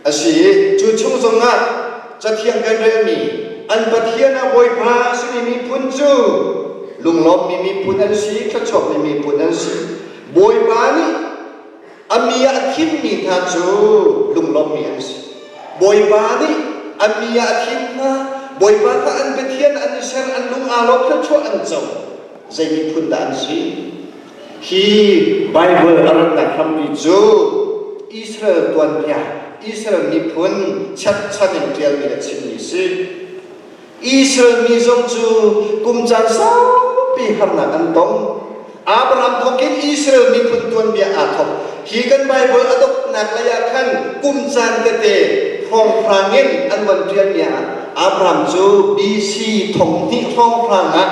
a si i cu chung zongah Cathiang kan relmi an Pathian ah Bawipa a simi miphun cu lunglawmmi miphun an si, thluachuakmi miphun an si. Bawipa nih a mi ah a thimmi hna cu lunglawmmi an si. Bawipa nih a mi ah a thim hna. Bawipa kha an Pathian an i ser, an lung aa lawm, thluachuah an co. Zei miphun dah an si? Hi Baibal a ratnak hrampi cu Israel tuanbia, Israel miphun cherhchan in ṭialmi le chimmi si. Israel mi zong cu kum caan saupi harnak an tong. Abraham thawkin Israel miphun tuanbia aa thawk. Hi kan Baibal a donghnak lei ah khan kum caan tete hrawnghrang in an von ṭialmi ah Abraham cu BC 2000 hrawnghrang ah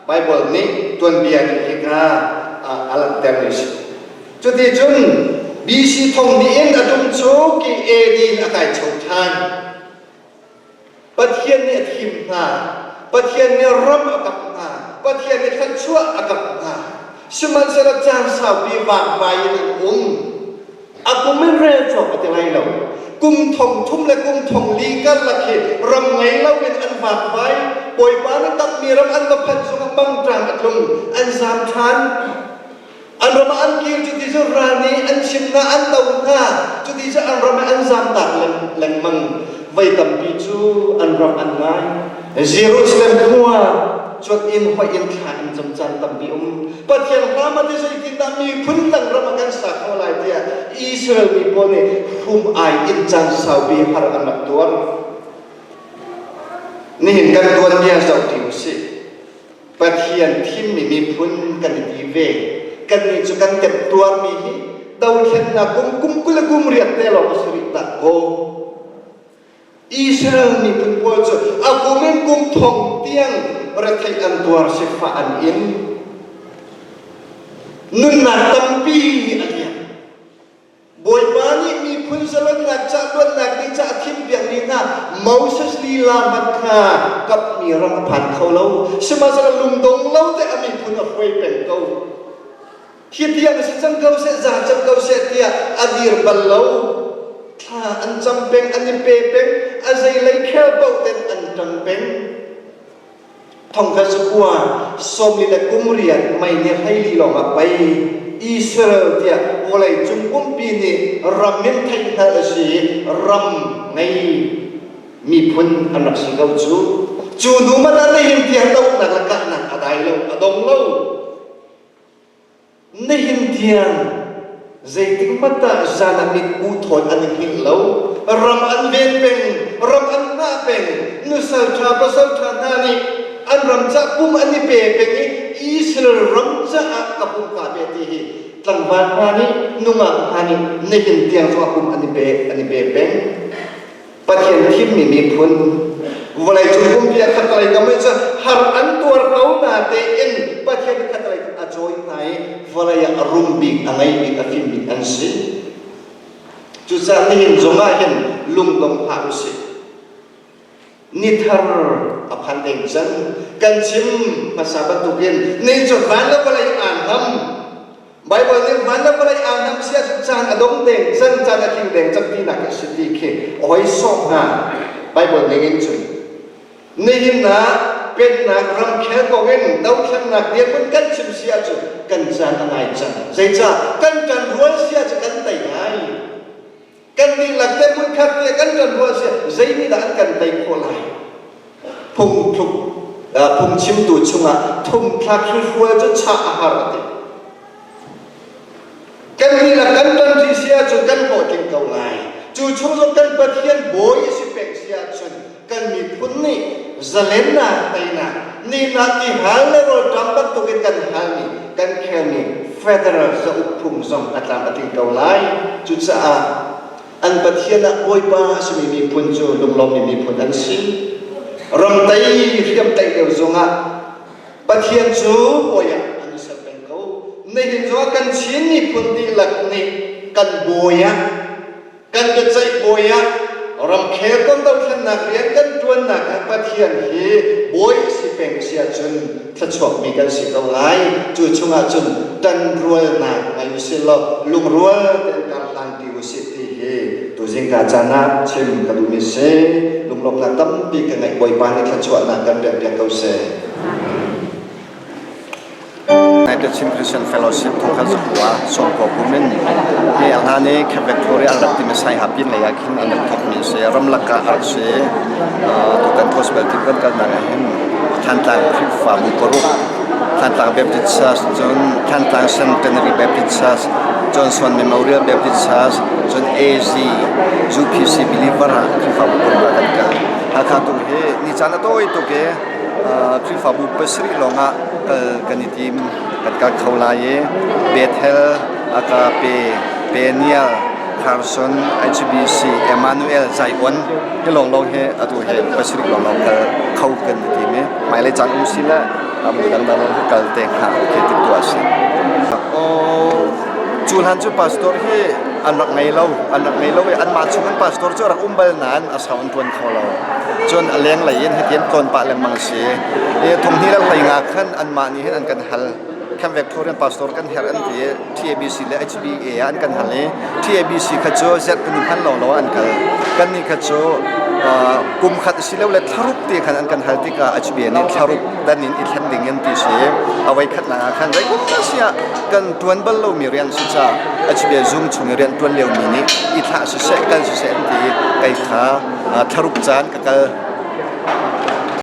Baibal nih tuanbia nih hika a langhtermi a si. Cuticun BC 2000 in a tum cu ki AD in a kai cho ṭhan. Pathian nih a thim hna. Pathian nih ram a kamh hna. Pathian nih thluachuah a kamh hna. Sihmanhsehlaw caan saupi vakvai in an um. A kum in rel cawk a ti lai lo. Kum thong thum le kum thong li karlak hi ram ngei loin an vakvai. Bawipa nih tapmi ram an va phanh zongah mangṭam a tlung. An zaam ṭhan. An ram ah an kir cuti cu ral nih an chim hna, an do hna. Cuti cu an ram ah an zamtak lengmang. Voi tampi cu an ram an ngai. Jerusalem khua cuat in hoih in thla an cam caan tampi um. Pathian hram ah ti zeitindah miphun dang ram ah kan sa kho lai tiah Israel mi pawl nih hrum ai in caan saupi har an rak tuar. Nihin kan tuanbia zoh ti usih. Pathian thimmi miphun kan i ti ve. Kannih cu kan temtuarmi hi dothlennak kum kum 20 le kum riat te lawng a si rih dah kaw. Israel miphun pawl cu a kum in kum thong tiang retheih an tuar sifah an in. Nunnak tampi a liam. Bawipa nih miphun zalonnak ca luatnak ding ca a thimpiakmi hna Moses lila hmanh kha kapmi ram a phan kho lo. Sihmanhsehlaw lungdong lo te a miphun a hruai peng ko. Hi tiang si cang ko seh, za cang ko seh tiah a dir bal lo. Thla an cam peng, an i pe peng, a zeilei khel paoh ten an ṭang peng. Thongkhat zakua sawmli le kum riat mei ni 14 lawng ah pei Israel tiah vawlei cung pumpi nih ram in theihhngalh a si i ram ngei. Miphun an rak si ko cu. Cu hnu hmanh ah nihin tiang dohnak le kahnak a dai lo, a dong lo. Nihin tiang zeitik hmanh ah zan ah mitkuh thawn an i hngilh lo. Ram an ven peng, ram an hngah peng. Nusal ṭha, pasal ṭha hna nih an ram cah pum an i pe peng i Israel ram caah ka pum kaa pe ti hi tlangval hna nih nungak hna nih nihin tiang zongah pum an i pe an i pe peng. Pathian thimmi miphun vawleicung pumpi a khatlei kam i cu har an tuar ko na tein Pathian khatlei a cawi hna i vawlei ah a rum bik a ngei bik a fim bik an si. Cucaah nihin zong ah hin lungdong hlah usih. Nithar a phan deng cang. Kan chim hmasa bantukin ni cu van le vawlei aan ham. Baibal nih van le vawlei aan ham si ahcun caan a dong deng cang, caan a tling deng cang tinak a si ti khi a hoi sawk hna. Baibal ning in cun nihin ah pennak ramkhel kong in dothlennak dirhmun kan chim si ahcun kan caan a ngai cang. Zeicah kan ṭan rual si ahcun kan tei lai. Kan dihlak te hmunkhat te kan ṭan rual si zei nih dah an kan tei khawh lai? Phungthluk phungchimtu chungah thumthlak hrihrual cu chah a har a ti. Kan dihlak kan ṭan ṭi si ahcun kan hlawhtling ko lai. Cu chung zong kan Pathian bawi a si peng si ahcun kan miphun nih zalennak teinak nihnak ti hal le rawlṭam bantukin kan halmi kan khelmi federal zauk phung zong a tlam a tling ko lai. Cucaah an Pathian ah Bawipa a simi miphun cu lunglawmmi miphun an si. Ram tei hriam tei lio zongah Pathian cu bawi ah an i ser peng ko. Nihin zongah kan Chin miphun dihlak nih kan bawi ah Kan biaceih bawi ah ramkhel kong dothlennak rian kan ṭuannak ah Pathian hi bawi si peng si ahcun thluachuakmi kan si ko lai. Cu chungah cun ṭanrualnak ngei usih law lungrual tein kar hlanpi usih ti hi tuzingka caan ah chim ka duhmi si. Lunglawmhnak tampi ka ngeih Bawipa nih thluachuahnak kan pekpiak ko seh. United Chin Christian Fellowship thongkhat zakua sawmkua kum in hi a hlan i Camp Victoria an rak timi Saiha pin lei ah khin an rak thawkmi a si. Ramlak ah a rak si. Tutan gospel team kan kalnak ah hin Thantlang Khrihfabu paruk, Thantlang Baptist Church, cun Thantlang Centenary Baptist Church, Johnson Memorial Baptist Church, cun AZ UPC Believer ah Khrihfabu paruk ah kan kal. Hakha tu hi ni caan a tawi tuk i Khrihfabu pasarih lawngah kal kan i tim. Kan kal kho lai i Bethel, Agape, Peniel, Carson, HBC, Emmanuel, Zion hi lawnglawng hi atu hi pasarih lawnglawng kal kho kan i tim i hmailei caan um si le dangdang kal te hnga khi timhtuah a si. Cu hlan cu pastor hi an rak ngei lo, an rak ngei lo i anmah chung in pastor cu a rak um bal nain a sau an ṭuan kho lo. Cun a lenglei in hitian tlawn pah lengmang a si. I thonghnih le hleinga khan anmah nih hin an kan hal. Camp Victorian pastor kan herh an ti i TABC le HBA ah an kan hal i TABC kha cu zerh kan i hman lawng lawng an kal. Kannih kha cu kum khat a si lo le thlaruk ti khan an kan hal tikah HBA nih thlaruk dan in i thlen ding in ti si. A voi khatnak ah khan zei kum si ah kan ṭuan bal lomi rian si caah HBA zung chung i rian ṭuan liomi nih i thlah siseh kal siseh an ti i kei kha thlaruk caan ka kal.